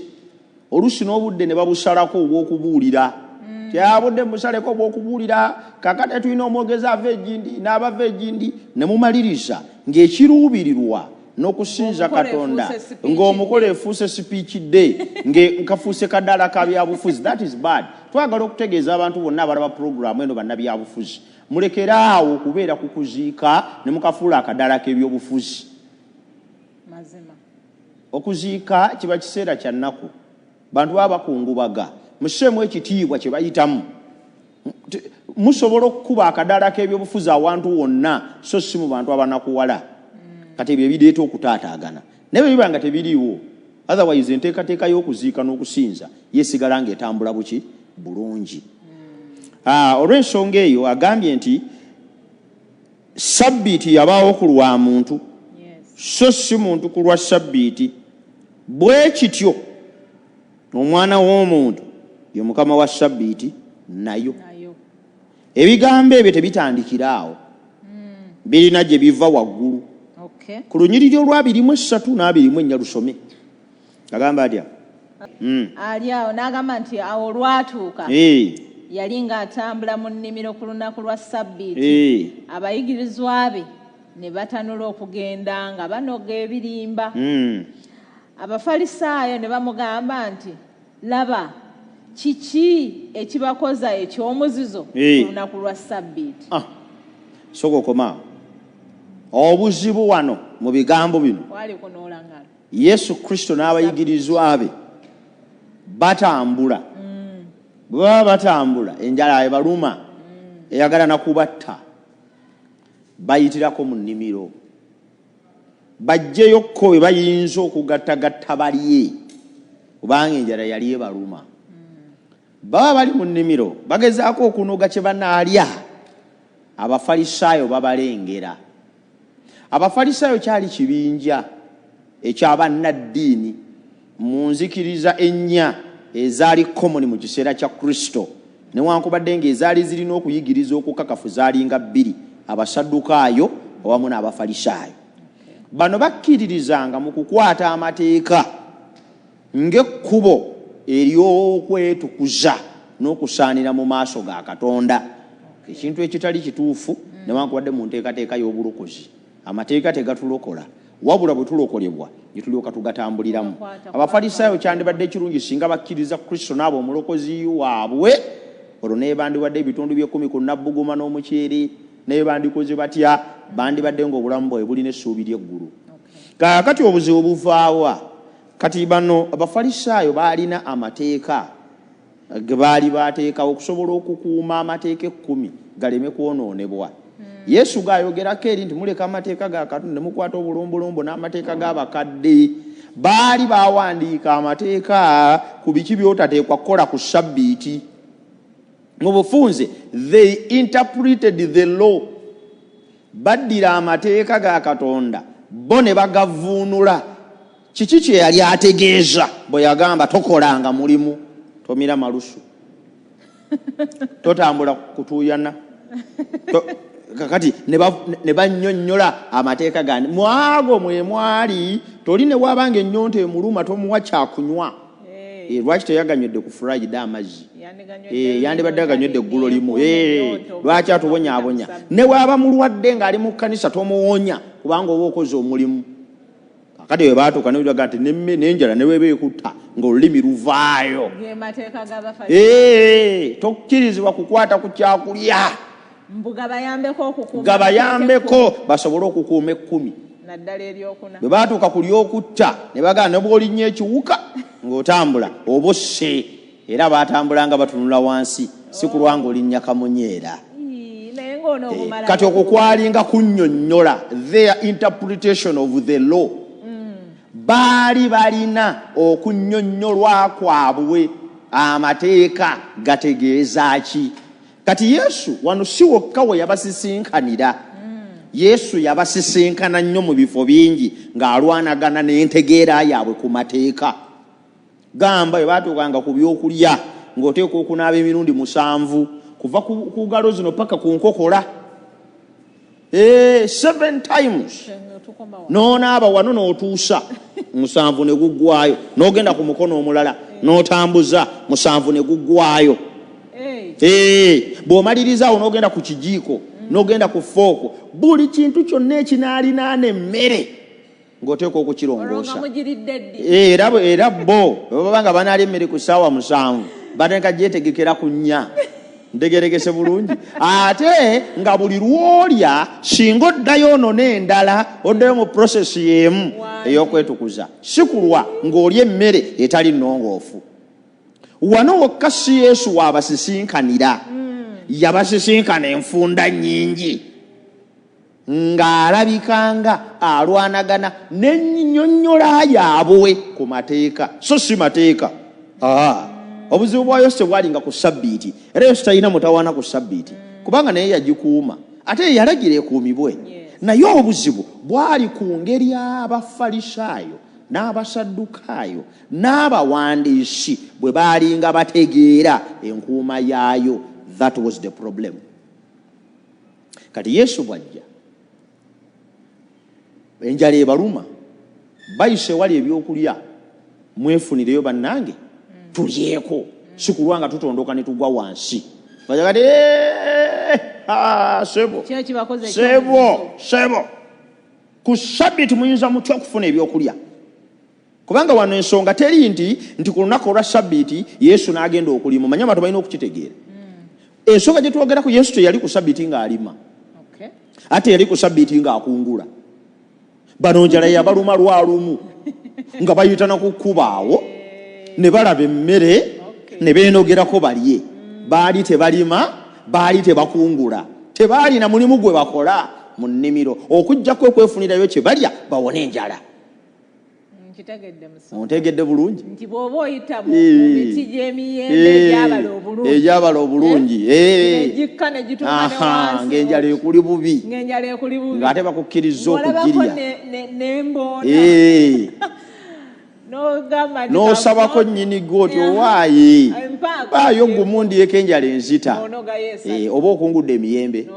Oluusi n'obudde ne babusalako obw'okubuulira. Tyabudde musaleko obw'okubuulira, kaakati tulina omwogezi ava egindi n'abava egindi, ne mumaliriza ng'ekiruubirirwa n'okusinza Katonda ng'omukolo efuuse speech day, nkafuuse kadaala ka byabufuzi. That is bad. Twagala okutegeeza abantu bonna abalaba pulogulaamu eno bannabyabufuzi, mulekere awo okubeera ku kuziika ne mukafuula akadaala k'ebyobufuzi. Mazima. Okuziika kiba kiseera kya nnaku, bantu baba bakungubaga, musseemu ekitiibwa kye bayitamu. Musobola okukuba akadaala k'ebyobufuzi awantu wonna, so si mu bantu abanakuwala. Kati ebyo ebireeta okutaataagana, naye bwe biba nga tebiriiwo, otherwise enteekateeka y'okuziika n'okusinza yeesigala ng'etambula buki bulungi. Olw'ensonga eyo agambye nti sabbiiti yabaawo ku lwa muntu, so si muntu ku lwa sabbiiti. Bwe kityo omwana w'omuntu ye mukama wa sabbiiti nayo. Ebigambo ebyo tebitandikira awo, birina gye biva waggulu. Ku lunyiriri olwa 23 n'24 lusome. Agamba atya? Ali awo n'agamba nti awo olwatuuka yali ng'atambula mu nnimiro ku lunaku lwa sabbiiti, abayigirizwa be ne batanula okugenda nga banoga ebirimba. Abafalisaayo ne bamugamba nti, laba, kiki ekibakoza eky'omuzizo ku lunaku lwa sabbiiti? Sooka okoma. Obuzibu wano mu bigambo bino, Yesu Kristo n'abayigirizwa be batambula. Bwe baba batambula, enjala ebaluma, eyagala na kubatta. Bayitirako mu nnimiro, bajjeyo ko bwe bayinza okugattagatta balye, kubanga enjala yali ebaluma. Baba bali mu nnimiro bagezaako okunoga kye banaalya, Abafalisaayo babalengera. Abafalisaayo kyali kibinja eky'abannaddiini mu nzikiriza ennya ezaali common mu kiseera kya Kristo, newankubadde ng'ezaali zirina okuyigiriza okukakafu zaalinga bbiri, Abasaddukaayo awamu n'Abafalisaayo. Bano bakkiririzanga mu kukwata amateeka ng'ekkubo ery'okwetukuza n'okusaanira mu maaso ga Katonda, ekintu ekitali kituufu newankubadde mu nteekateeka y'obulokozi. Amateeka tegatulokola, wabula bwe tulokolebwa ne tulyoka tugatambuliramu. Abafalisaayo kyandibadde kirungi singa bakkiriza Kristo n'aba omulokozi waabwe, olwo naye bandiwadde ebitundu by'ekkumi ku nabbuguma n'omuceere, naye bandikoze batya? Bandibadde ng'obulamu bwabwe bulina essuubi ly'eggulu. Kaakati obuzibu buvaawa? Kati bano Abafalisaayo baalina amateeka ge baali baateekawo okusobola okukuuma amateeka ekkumi galeme kwonoonebwa. Yesu gaayogerako eri nti muleka amateeka ga Katonda ne mukwata obulombolombo n'amateeka g'abakadde. Baali baawandiika amateeka ku biki by'otateekwa kukola ku sabbiiti. Mu bufunze, they interpreted the law. Baddira amateeka ga Katonda bo ne bagavvuunula. Kiki kye yali ategeeza bwe yagamba tokolanga mulimu, tomira malusu, totambula kutuuyana? Kakati ne bannyonnyola amateeka gandi mwago mwe mwali toli ne wabanga ennyonta emuluma tomuwa kyakunywa. Lwaki teyaganywedde ku Friday amazzi? Yandibadde aganywedde eggulo limu. Lwaki atubonyaabonya? Ne bw'aba mulwadde ng'ali mu kkanisa tomuwonya kubanga oba okoze omulimu. Kakati bwe baatuuka ne baga nti n'enjala ne bw'eba ekutta ng'olulimi luvaayo. Tokkirizibwa kukwata ku kyakulya. Gabayambeko basobole okukuuma 10. Naddala eryokuna. Bwe baatuuka ku lyokutta ne bagamba ne bw'olinnya ekiwuka ng'otambula oba osse. Era baatambulanga batunula wansi si kulwa ng'olinnya kamunyeera. Kati okwo kwalinga kunnyonnyola their interpretation of the law. Baali balina okunnyonnyolwa kwabwe amateeka gategeeza ki. Kati Yesu wano si wokka we yabasisinkanira. Yesu yabasisinkana nnyo mu bifo bingi ng'alwanagana n'entegeera yaabwe ku mateeka. Gamba bwe baatuukanga ku byokulya ng'oteekwa okunaaba emirundi 7 kuva ku ngalo zino paka ku nkokola. 7 times. N'onaaba wano n'otuusa 7 ne guggwayo, n'ogenda ku mukono omulala n'otambuza 7 ne guggwayo. Bw'omaliriza awo n'ogenda ku kijiiko, n'ogenda ku fooko, buli kintu kyonna ekinaalinaana emmere ng'oteekwa okukirongoosa. Era bo bwe baba nga banaalya emmere ku ssaawa 7 bateeka gyetegekera ku 4. Ntegerekese bulungi. Ate nga buli lw'olya singa oddayo ono n'endala oddayo mu process y'emu ey'okwetukuza, si kulwa ng'olya emmere etali nnongoofu. Wano wokka si Yesu waabasisinkanira, yabasisinkana enfunda nnyingi ng'alabikanga alwanagana n'ennyonnyola yaabwe ku mateeka, so si mateeka. Obuzibu bwa Yesu tebwalinga ku Ssabbiiti, era Yesu talina mutawaana ku Ssabbiiti kubanga naye yagikuuma ate yalagira ekuumibwe. Naye obuzibu bwali ku ngeri Abafalisaayo n'Abasaddukaayo n'abawandiisi bwe baalinga bategeera enkuuma yaayo. That was the problem. Kati Yesu bw'ajja enjala ebaluma, bayise wali ebyokulya, mwefunireyo bannange tulyeko, si kulwa nga tutondoka ne tugwa wansi. Kati sebo sebo sebo, ku Ssabbiiti muyinza mutya okufuna ebyokulya? Kubanga wano ensonga teri nti ku lunaku olwa Ssabbiiti Yesu n'agenda okulima. Manya abantu balina okukitegeera. Ensonga gye twogerako, Yesu teyali ku Ssabbiiti ng'alima, ate yali ku Ssabbiiti ng'akungula. Bano njala yabaluma lwalumu nga bayita na ku kkubaawo ne balaba emmere ne beenogerako balye. Baali tebalima, baali tebakungula, tebaalina mulimu gwe bakola mu nnimiro okuggyako okwefunirayo kye balya bawone enjala. Ontegedde bulungi? Nti bw'oba oyita mu miti gy'emiyembe egyabala obulungi, egyabala obulungi, negikka ne gituuka ne wansi, ng'enjala ekuli bubi, ng'enjala ekuli bubi, ng'ate bakukkiriza okugirya n'emboona, n'osabako nnyini gwo oti owaaye mpaayo gumu ndyeko enjala enzita, oba okungudde emiyembe,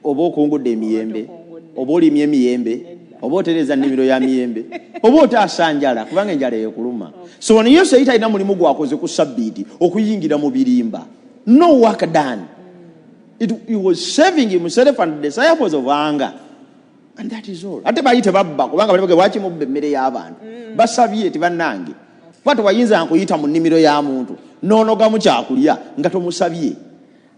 oba okungudde emiyembe, oba olimye emiyembe, oba otereeza nnimiro ya miyembe, oba otaasa njala kubanga enjala ekuluma. So wano Yesu yali talina mulimu gwakoze ku Ssabbiiti okuyingira mu birimba. No work done. He was saving himself and the disciples of hunger. And that is all. Ate baali tebabba kubanga bali bagamba lwaki mubba emmere y'abantu? Basabye tibannange. Kuba tewayinza nkuyita mu nnimiro ya muntu n'onogamu kyakulya nga tomusabye.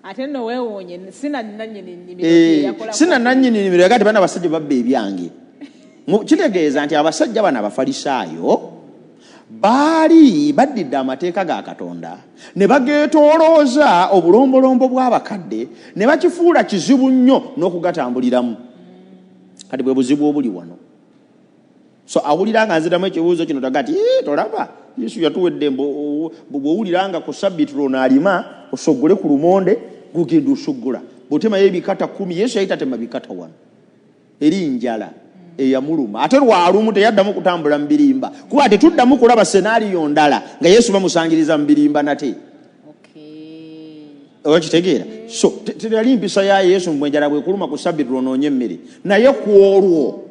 Ate nno weewuunye, sina nannyini nnimiro. Sina nannyini nnimiro yagamba bana abasajja babba ebyange. Kitegeeza nti abasajja bano Abafalisaayo baali baddidde amateeka ga Katonda ne bageetoolooza obulombolombo bw'abakadde ne bakifuula kizibu nnyo n'okugatambuliramu. Kati bwe buzibu obuli wano. So awulira nga nziramu ekibuuzo kino taga nti tolaba Yesu yatuwa eddembe, bw'owulira nga ku Ssabbiiti lw'ono alima osoggole ku lumonde gugenda osoggola, bw'otemayo ebikata 10. Yesu yali tatema bikata wano, eri njala. Eyamuluma ate lwalumu teyaddamu kutambula mu birimba, kuba tetuddamu kulaba scenario ndala nga Yesu bamusangiriza mu birimba nate. Okitegeera? So teyali mpisa ya Yesu mbu enjala bwekuluma ku Sabbiti lwonoonye emmere, naye ku olwo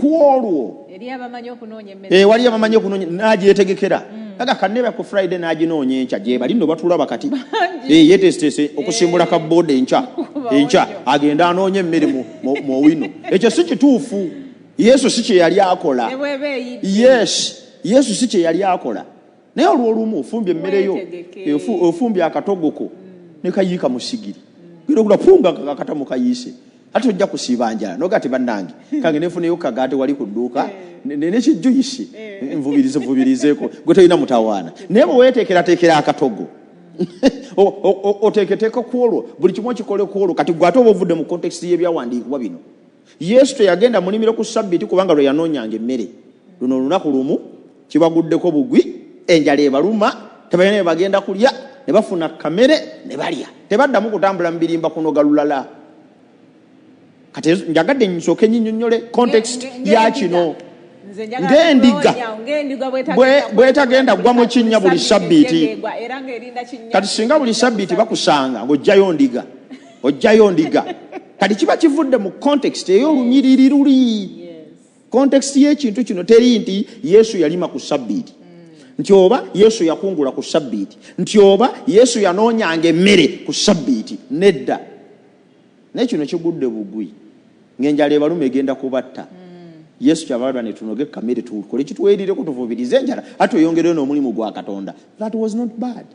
ku olwo wali abamanyi okunoonya n'agyetegekera. Aga kanebe ku Friday n'aginoonya enkya, gye bali nno batulaba kati. Yeeteeseteese okusimbula ka booda enkya, enkya agenda anoonye emmere mu owino. Ekyo si kituufu. Yesu si kye yali akola. Yes, Yesu si kye yali akola. Naye olw'olumu ofumbye emmere yo, ofumbye akatogoko ne kayiika mu sigiri. Genda okula punga akata mu kayiise. Ate ojja kusiiba njala. N'oga ati bannange, kange neefuneyo kagaate wali ku dduuka, nekijjuyisi nvubirizeeko, gwe tolina mutawaana. Naye bwe weeteekerateekera akatogo, oteeketeeka ku olwo, buli kimu okikole ku olwo. Kati gwe ate oba ovudde mu context y'ebyawandiikibwa bino. Yesu teyagenda mu nnimiro ku Sabbiti kubanga lwe yanoonyanga emmere. Luno olunaku lumu kibaguddeko bugwi, enjala ebaluma, tebalina bye bagenda kulya, ne bafuna kamere ne balya. Tebaddamu kutambula mu birimba kunoga lulala. Kati njagadde nsooke nnyinyonnyole context ya kino. Ng'endiga bw'etagenda kugwa mu kinnya buli Sabbiiti. Kati singa buli Sabbiiti bakusanga ng'oggyayo ndiga, oggyayo ndiga. Kati kiba kivudde mu context ey'olunyiriri luli. Context y'ekintu kino teri nti Yesu yalima ku Sabbiiti, nti oba Yesu yakungula ku Sabbiiti, nti oba Yesu yanoonyanga emmere ku Sabbiiti. Nedda. Naye kino kigudde bugwi ng'enjala ebaluma egenda kubatta. Yesu kyava ne tunoge kamere tukole kitwerireko tuvubirize enjala ate tweyongereyo n'omulimu gwa Katonda. That was not bad.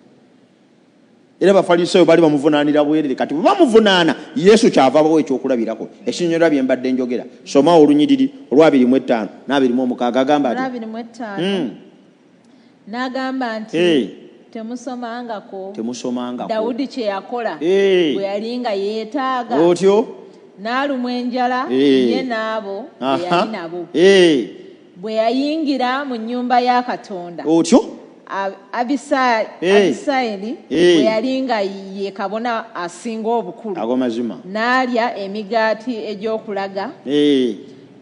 Era Abafalisaayo baali bamuvunaanira bwerere. Kati bwe bamuvunaana, Yesu kyava abawo ekyokulabirako ekinyonyola bye mbadde njogera. Soma olunyiriri olw'25 n'26, agamba ati 25 n'agamba nti temusomangako temusomangako Dawudi kye yakola bwe yali nga yeetaaga, otyo n'alumwa enjala ye n'abo be yali nabo, bwe yayingira mu nnyumba ya Katonda, otyo Abisayiri bwe yali nga ye kabona asinga obukulu, ago mazima, n'alya emigaati egy'okulaga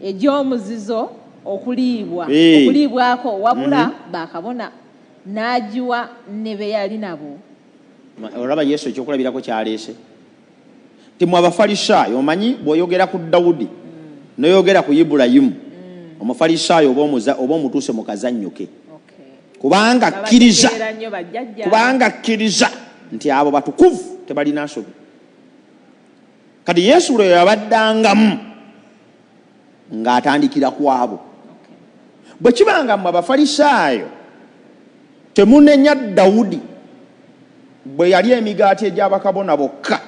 egy'omuzizo okuliibwako, wabula bakabona, n'agiwa ne be yali nabo. Olaba Yesu ekyokulabirako kyaleese nti mwe Abafalisaayo, omanyi bw'oyogera ku Dawudi n'oyogera ku Ibulayimu, Omufalisaayo oba omutuuse mu kazannyo ke. Kubanga akkiriza, kubanga akkiriza nti abo batukuvu tebalina nsobi. Kati Yesu lwe yabaddangamu ng'atandikira ku abo. Bwe kibanga mmwe Abafalisaayo temunenya Dawudi bwe yali emigaati egy'abakabona bokka,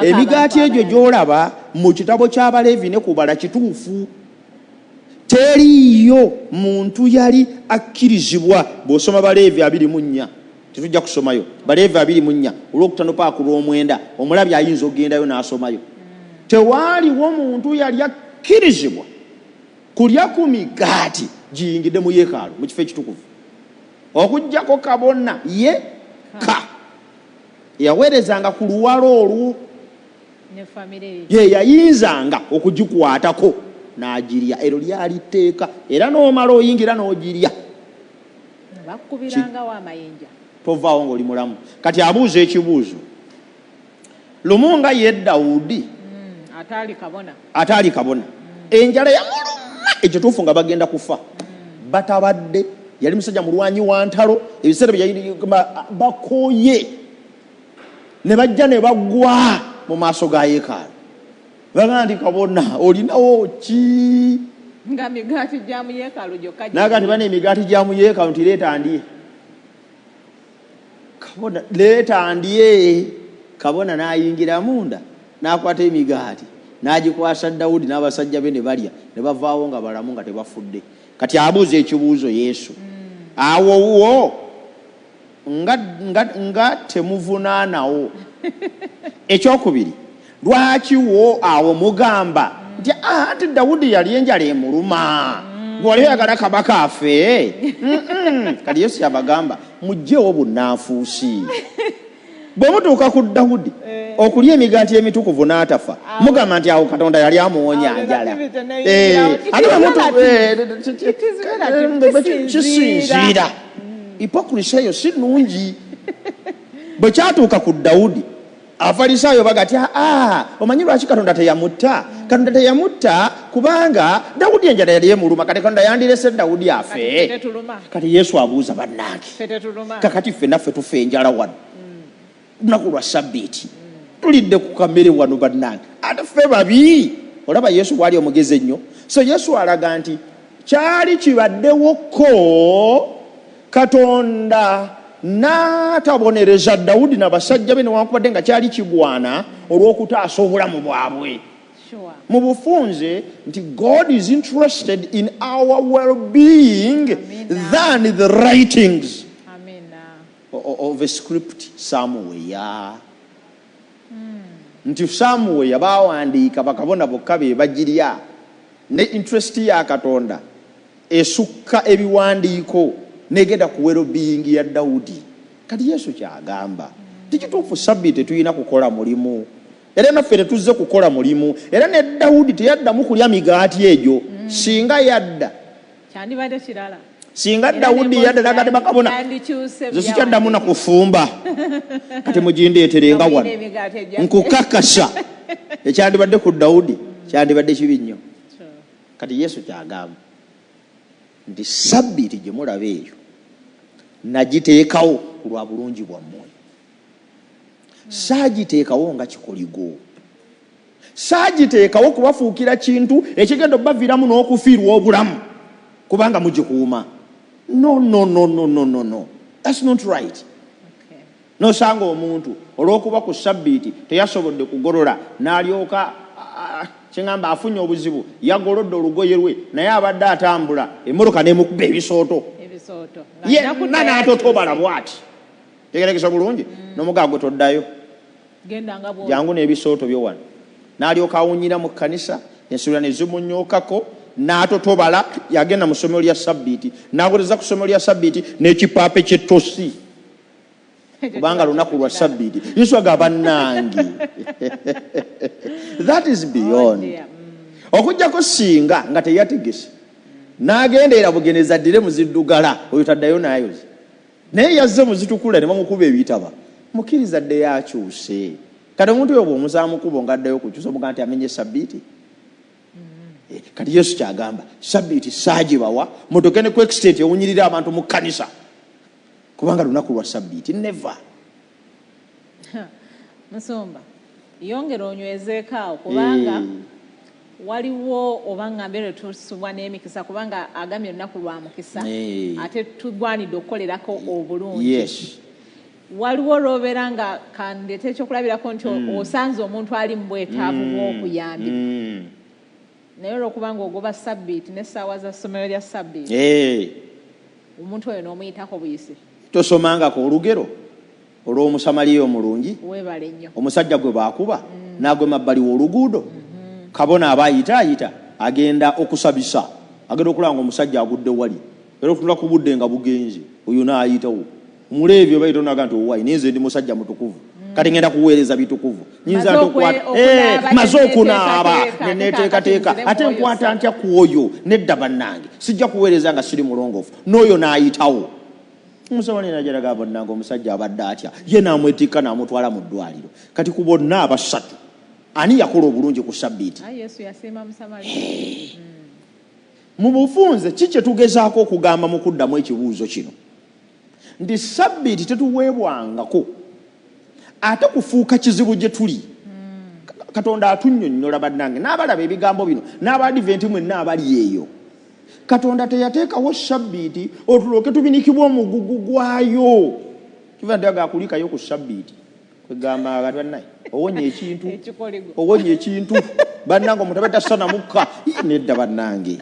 emigaati egyo gy'olaba mu kitabo ky'Abaleevi ne kubala kituufu. Teriiyo muntu yali akkirizibwa. Bw'osoma Baleevi 24, tetujja kusomayo Baleevi 24 olwokutaano paaka olw'omwenda, omulabi ayinza okugendayo n'asomayo. Tewaaliwo muntu yali akkirizibwa kulya ku migaati giyingidde mu yeekaalu mu kifo ekitukuvu, okuggyako kabona yekka yaweerezanga ku luwalo olwo, ye yayinzanga okugikwatako n'agirya. Eryo lyali tteeka, era n'omala oyingira n'ogirya, tovaawo ng'oli mulamu. Kati abuuza ekibuuzo lumu nga ye Dawudi ataali kabona, enjala yamuluma ekituufu nga bagenda kufa, batabadde, yali musajja mulwanyi wa ntalo, ebiseera bye bakooye ne bajja ne bagwa mu maaso ga yeekaalu, bagamba nti kabona olinawo ki? Nga migaati gya mu yeekaalu gyokka. Naga nti bana emigaati gya mu yeekaalu, nti leeta ndye. Kabona leeta ndye. Kabona n'ayingira munda n'akwata emigaati n'agikwasa Dawudi n'abasajja be ne balya ne bavaawo nga balamu nga tebafudde. Kati abuuza ekibuuzo Yesu, awo wo nga temuvunaanawo. Ekyokubiri, lwaki wo awo mugamba nti ati Dawudi yali enjala emuluma, gwe wali oyagala kabaka afe? Kati Yesu yabagamba muggyewo bunnanfuusi. Bwe mutuuka ku Dawudi okulya emigaati emitukuvu n'atafa, mugamba nti awo Katonda yali amuwonya njala. Ate kisinziira. Hypocrisy eyo si nnungi. Bwe kyatuuka ku Dawudi, Abafalisaayo baga ti omanyi lwaki Katonda teyamutta? Katonda teyamutta kubanga Dawudi enjala yali emuluma, kati Katonda yandirese Dawudi afe. Kati Yesu abuuza bannange, kakati ffe naffe tufa enjala wano lunaku lwa Sabbiiti, tulidde ku kamere wano bannange, ate ffe babi. Olaba Yesu bwali omugezi ennyo. So Yesu alaga nti kyali kibaddewokko Katonda n'atabonereza Dawudi na basajja be newankubadde nga kyali kigwana olw'okutaasa obulamu bwabwe. Mu bufunze nti God is interested in our well-being than the writings of a script somewhere. Nti somewhere bawandiika bakabona bokka be bagirya, ne interest ya Katonda esukka ebiwandiiko negenda ku well-being ya Dawudi. Kati Yesu kyagamba tikituufu, Sabbiiti tetulina kukola mulimu, era naffe tetuzze kukola mulimu. Era ne Dawudi teyaddamu kulya migaati egyo. Singa yadda kyandibadde kirala. Singa Dawudi yadda nagade bakabona, nze sikyaddamu na kufumba, kati mugindeeterenga wano nkukakasa ekyandibadde ku Dawudi kyandibadde kibi nnyo. Kati Yesu kyagamba nti Sabbiiti gye mulaba eyo nagiteekawo ku lwa bulungi bwammwe, saagiteekawo nga kikoligo, saagiteekawo kubafuukira kintu ekigenda obbaviiramu n'okufiirwa obulamu kubanga mugikuuma. No, no, no, no, no, no, no, that's not right. Nosanga omuntu olw'okuba ku Sabbiiti teyasobodde kugolola n'alyoka kyeŋŋamba afunye obuzibu, yagolodde olugoye lwe, naye abadde atambula emmotoka n'emukuba ebisooto yenna n'atotobala bw'ati. Tegerekesa bulungi n'omugaa gwe toddayo, jangu n'ebisooto byo wano. N'alyoka awunyira mu kkanisa, ensula ne zimunyookako n'atotobala. Yagenda mu ssomero lya Sabbiiti n'awereza ku ssomero lya Sabbiiti n'ekipaape ky'ettosi kubanga lunaku lwa Sabbiiti. Yesu agamba bannange, that is beyond. Okuggyako singa nga teyategese n'agenda era bugenezi addire muziddugala, oyo taddayo n'ayoza, naye yazze muzitukula ne bamukuba ebitaba, mukkiriza ddeyo akyuse. Kati omuntu oyo bw'omuzaamukubo ng'addayo okukyusa, omugaa nti amenye Sabbiiti. Kati Yesu kyagamba, Sabbiiti saagibawa mutoke ne ku extent ewunyirira abantu mu kkanisa kubanga lunaku lwa Sabbiiti. Never. Musumba, yongera onywezeeko awo, kubanga waliwo oba ŋŋambe lwe tusubwa n'emikisa, kubanga agambye olunaku lwa mukisa, ate tugwanidde okukolerako obulungi. Waliwo lw'obeera nga kandeete ekyokulabirako nti osanze omuntu ali mu bwetaavu bw'okuyambibwa, naye olwokubanga ogoba Sabbiiti n'essaawa za ssomero lya Sabbiiti, omuntu oyo n'omuyitako buyisi. Tosomangako olugero olw'Omusamaliya omulungi? Weebale nnyo. Omusajja gwe baakuba n'agwa emabbali w'oluguudo, kabona aba ayita ayita agenda okusabisa, agenda okulaba nga omusajja agudde wali, era okutunula ku budde nga bugenze, oyo n'ayitawo Omuleevi oba yitonaga nti owaayi, naye nze ndi musajja mutukuvu, kati ngenda kuweereza bitukuvu, nyinza maze okunaaba neneteekateeka, ate nkwata ntya ku oyo? Nedda bannange, sijja kuweereza nga siri mulongoofu. N'oyo n'ayitawo Omusamaliya najalaga bonnange, omusajja abadde atya, ye n'amwetikka n'amutwala mu ddwaliro. Kati ku bonna abasatu ani yakola obulungi ku Sabbiiti? Mu bufunze ki kye tugezaako okugamba mu kuddamu ekibuuzo kino nti Sabbiiti tetuweebwangako ate kufuuka kizibu gye tuli. Katonda atunnyonnyola bannange n'abalaba ebigambo bino n'Abaadiventi mwenna abali eyo, Katonda teyateekawo Sabbiiti otulooke tubinikibwa omugugu gwayo. Kiva nti agakulikayo ku Sabbiiti kwegamba kati bannaye owonya ekintu, owonya ekintu bannange, omuntu abadde tasana mukka. Nedda bannange,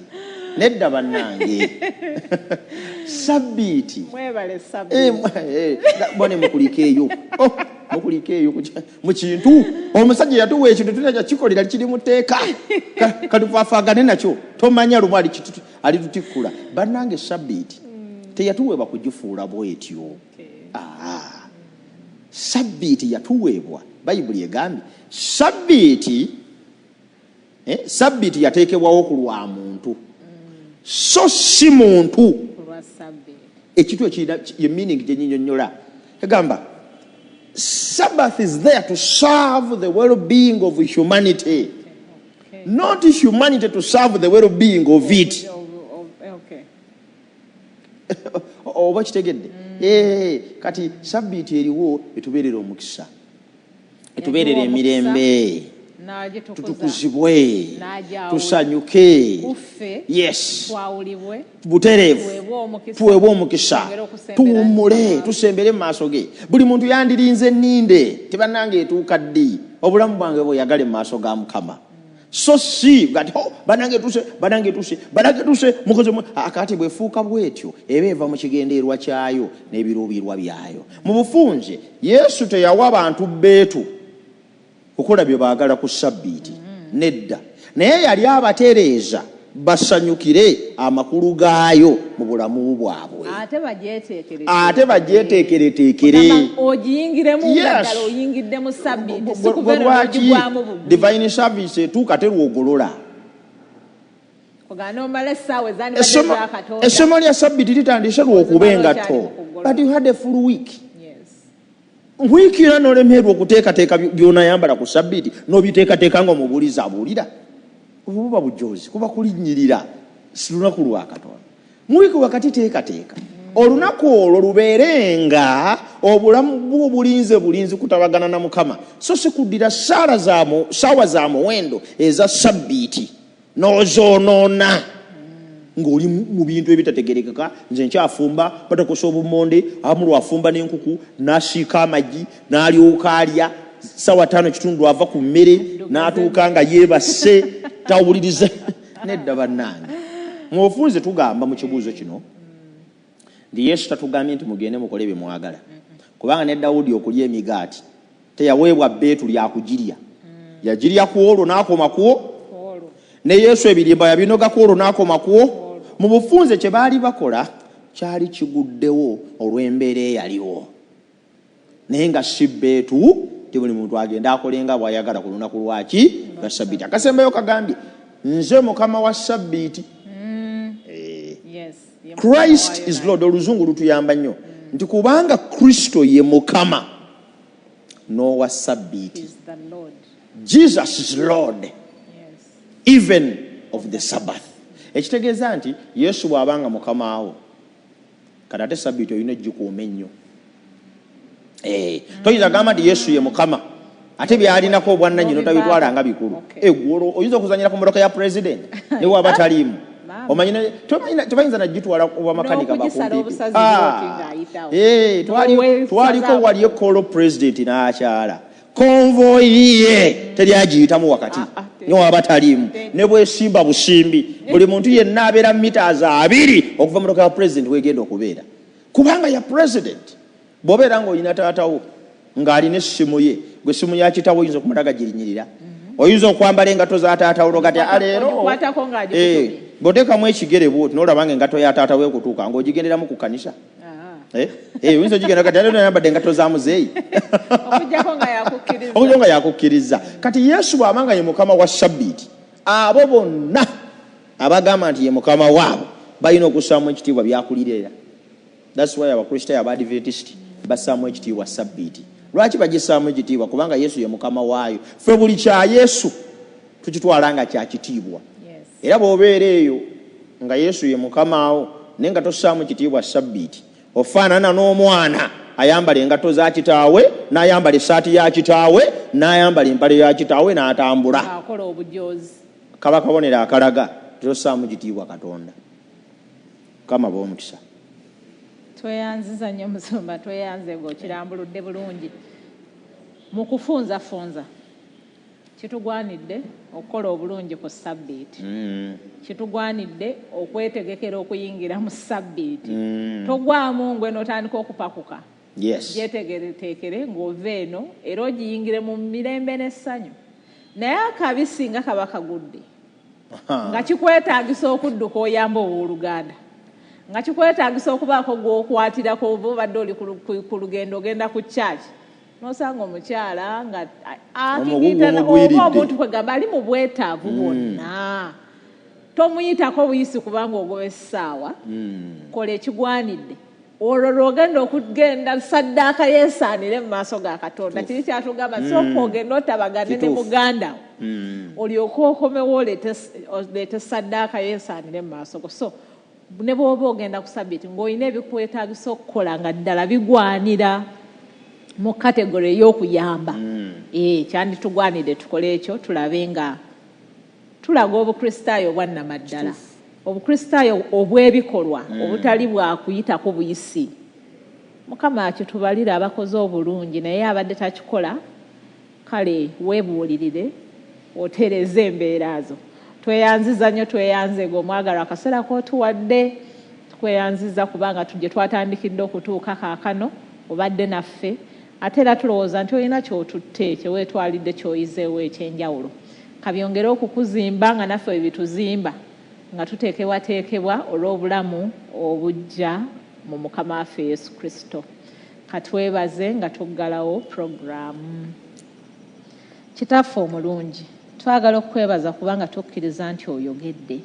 nedda bannange, Sabbiiti bone mukulikeeyo, mukulikeeyo mu kintu. Omusajja yatuwa ekintu tulina kikolera kiri mu tteeka, katufaafagane nakyo, tomanya lumu alitutikkula. Bannange, Sabbiiti teyatuweebwa kugifuula bwetyo. Sabbiiti yatuweebwa, Bayibuli egambye sabbiiti, sabbiiti yateekebwawo ku lwa muntu, so si muntu. Ekintu ekirina ye meaning gye nyinyonnyola egamba Sabbath is there to serve the well-being of humanity, not humanity to serve the well-being of it. Oba kitegedde? Kati sabbiiti eriwo etubeerera omukisa, etubeerera emirembe, tutukuzibwe, tusanyuke, yes, butereevu, tuweebwe omukisa, tuwummule, tusembere mu maaso ge. Buli muntu yandirinze nninde tebannange etuuka ddi obulamu bwange bweyagale mu maaso ga Mukama. So si gati banange tuse, banange tuse, banange tuse, mukoze akati bwefuuka bwetyo eba eva mu kigendererwa kyayo n'ebiruubirirwa byayo. Mu bufunze Yesu teyawa bantu beetu okukola bye baagala ku sabbiiti, nedda, naye yali abatereeza basanyukire amakulu gaayo mu bulamu bwabwe, ate bagyeteekereteekere. Ogiyingiremu nga ddala oyingidde mu sabbiiti, si kubeera n'ogigwamu bugwi. Divine service etuuka terwogolola. Essomo lya sabbiiti litandise lwokuba engatto, but you had a full week. Wiiki era n'olemererwa okuteekateeka by'onayambala ku sabbiiti, n'obiteekateeka ng'omubuulizi abuulira. Obwo buba bujoozi, kuba kulinnyirira, si lunaku lwa Katonda. Mu wiiki wakati teekateeka olunaku olwo lubeere nga obulamu bwo bulinze bulinzi kutabagana na Mukama, so si kuddira ssaawa za muwendo eza sabbiiti n'ozoonoona ng'oli mu bintu ebitategerekeka. Nze nkyafumba, batakosa obumonde, abamu lwafumba n'enkuku, n'asiika amagi, n'alyoka alya. 5:15 ava ku mmere, n'atuuka nga yeebase, tawuliriza. Nedda bannange. Mwofunze tugamba mu kibuuzo kino nti Yesu tatugambye nti mugende mukole bye mwagala, kubanga ne Dawudi okulya emigaati teyaweebwa bbeetu lya kugirya, yagirya ku olwo n'akoma ku, ne Yesu ebirimba yabinoga ku olwo n'akoma ku. Mu bufunze kye baali bakola kyali kiguddewo olw'embeera eyaliwo, naye nga si bbeetu ti buli muntu agenda akole nga bw'ayagala ku lunaku lwaki lwa sabbiiti. Akasembayo kagambye nze Mukama wa sabbiiti. Christ is Lord. Oluzungu lutuyamba nnyo nti kubanga Kristo ye Mukama n'owa sabbiiti. Jesus is Lord even of the Sabbath. Ekitegeeza nti Yesu bw'abanga Mukama wo, kati ate sabbiiti olina ogikuuma ennyo. Toyinza kugamba nti Yesu ye Mukama ate byalinako obwannannyini otabitwala nga bikulu. Oyinza okuzannyira ku mmotoka ya pulezidenti ne bw'aba taliimu. Tebayinza nagitwala ku bamakanika bakumpiipi. Twaliko wali ekkoolo pulezidenti n'akyala, konvoyi ye teryagiyitamu wakati ne waba taliimu, ne bwesimba busimbi. Buli muntu yenna abeera mita 2 okuva mmotoka ya pulezidenti wegenda okubeera, kubanga ya pulezidenti. Bw'obeera ng'olina taatawo ng'alina essimu ye, gwe essimu ya kitaawo oyinza okumulaga girinyirira, oyinza okwambala engatto za taatawo logati aleero bw'oteekamu ekigere bw'oti n'olaba nga engatto ya taatawo ekutuuka ng'ogigenderamu ku kkanisa. Oyinza ogigenda kati aleero nayambadde engatto za muzeeyi, okujjako nga yakukkiriza. Kati Yesu bw'aba nga ye Mukama wa sabbiiti, abo bonna abagamba nti ye Mukama waabwe balina okussaamu ekitiibwa byakulirera. That's why Abakristaayo Abadventist bassaamu ekitiibwa sabbiiti. Lwaki bagissaamu ekitiibwa? Kubanga Yesu ye Mukama waayo. Ffe buli kya Yesu tukitwala nga kya kitiibwa. Era bw'obeera eyo nga Yesu ye Mukama wo naye nga tossaamu kitiibwa sabbiiti, ofaanana n'omwana ayambala engatto za kitaawe, n'ayambala essaati ya kitaawe, n'ayambala empale ya kitaawe n'atambula. Kaba kabonero akalaga tossaamu kitiibwa Katonda. Mukama b'omukisa. Tweyanziza nnyo musumba, tweyanze ng'okirambuludde bulungi. Mu kufunzafunza kitugwanidde okukola obulungi ku sabbiiti, kitugwanidde okwetegekera okuyingira mu sabbiiti. Togwamu ngwe n'otandika okupakuka, gyetegereteekere ng'ova eno era ogiyingire mu mirembe n'essanyu. Naye akabi singa kaba kagudde nga kikwetaagisa okudduka oyamba owooluganda, nga kikwetaagisa okubaako gw'okwatirako oba obadde oli ku lugendo ogenda ku church, Nosanga omukyala nga Omugugu akigita oba omugwiridde. omuntu kwegamba ali mu bwetaavu bwonna, tomuyitako buyisi kubanga ogoba essaawa. Kola ekigwanidde, olwo lwogenda okugenda saddaaka yeesaanire mu maaso ga Katonda. Kiri kyatugamba, sooka ogenda otabagane ne muganda wo, olyoke okomewo oleete saddaaka yeesaanire mu maaso go. So ne bw'oba ogenda ku sabbiiti ng'olina ebikwetaagisa okukola nga ddala bigwanira mu category ey'okuyamba, kyanditugwanidde tukole ekyo, tulabe nga tulaga obukristaayo obwannamaddala, obukristaayo obw'ebikolwa, obutali bwakuyitako buyisi. Mukama akitubalire abakoze obulungi, naye abadde takikola, kale weebuulirire otereeze embeera zo. Tweyanziza nnyo, tweyanze omwagalwa akaseera k'otuwadde. Tukweyanziza kubanga gye twatandikidde okutuuka kaakano obadde naffe, ate era tulowooza nti olina ky'otutte, kyeweetwalidde, ky'oyizeewo ekyenjawulo. Kabyongere okukuzimba nga naffe bwe bituzimba, nga tuteekebwateekebwa olw'obulamu obujja mu Mukama waffe Yesu Kristo. Katwebaze nga tuggalawo puroguraamu. Kitaffe omulungi, twagala okukwebaza kubanga tukkiriza nti oyogedde.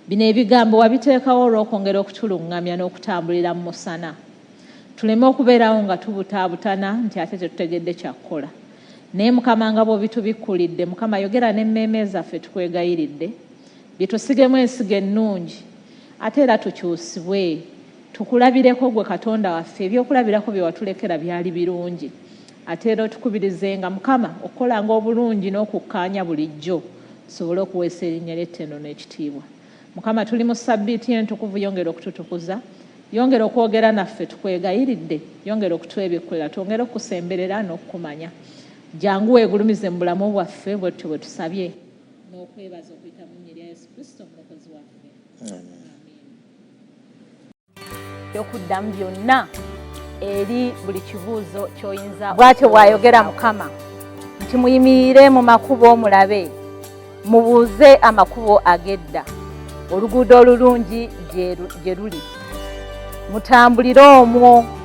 Bino ebigambo wabiteekawo olw'okwongera okutuluŋŋamya n'okutambulira mu musana, tuleme okubeerawo nga tubutaabutana nti ate tetutegedde kyakukola. Naye Mukama, nga bw'obitubikkulidde, Mukama yogera n'emmeeme zaffe, tukwegayiridde, bitusigemu ensigo ennungi, ate era tukyusibwe tukulabireko gwe Katonda waffe. Ebyokulabirako bye watulekera byali birungi, ate era otukubirizenga Mukama okukolanga obulungi n'okukkaanya bulijjo, tusobole okuweesa erinnya ly'ettendo n'ekitiibwa. Mukama, tuli mu sabbiiti entukuvu, yongera okututukuza, yongera okwogera naffe, tukwegayiridde, yongera okutwebikkulira, twongere okukusemberera n'okukumanya. Jangu weegulumize mu bulamu bwaffe, bwe tutyo bwe tusabye n'okwebaza okuyita mu nnya erya Yesu Kristo omulokozi waffe, amen. Okuddamu byonna eri buli kibuuzo ky'oyinza. Bw'atyo bw'ayogera Mukama nti, muyimirire mu makubo mulabe, mubuuze amakubo ag'edda, oluguudo olulungi gye luli, mutambulire omwo.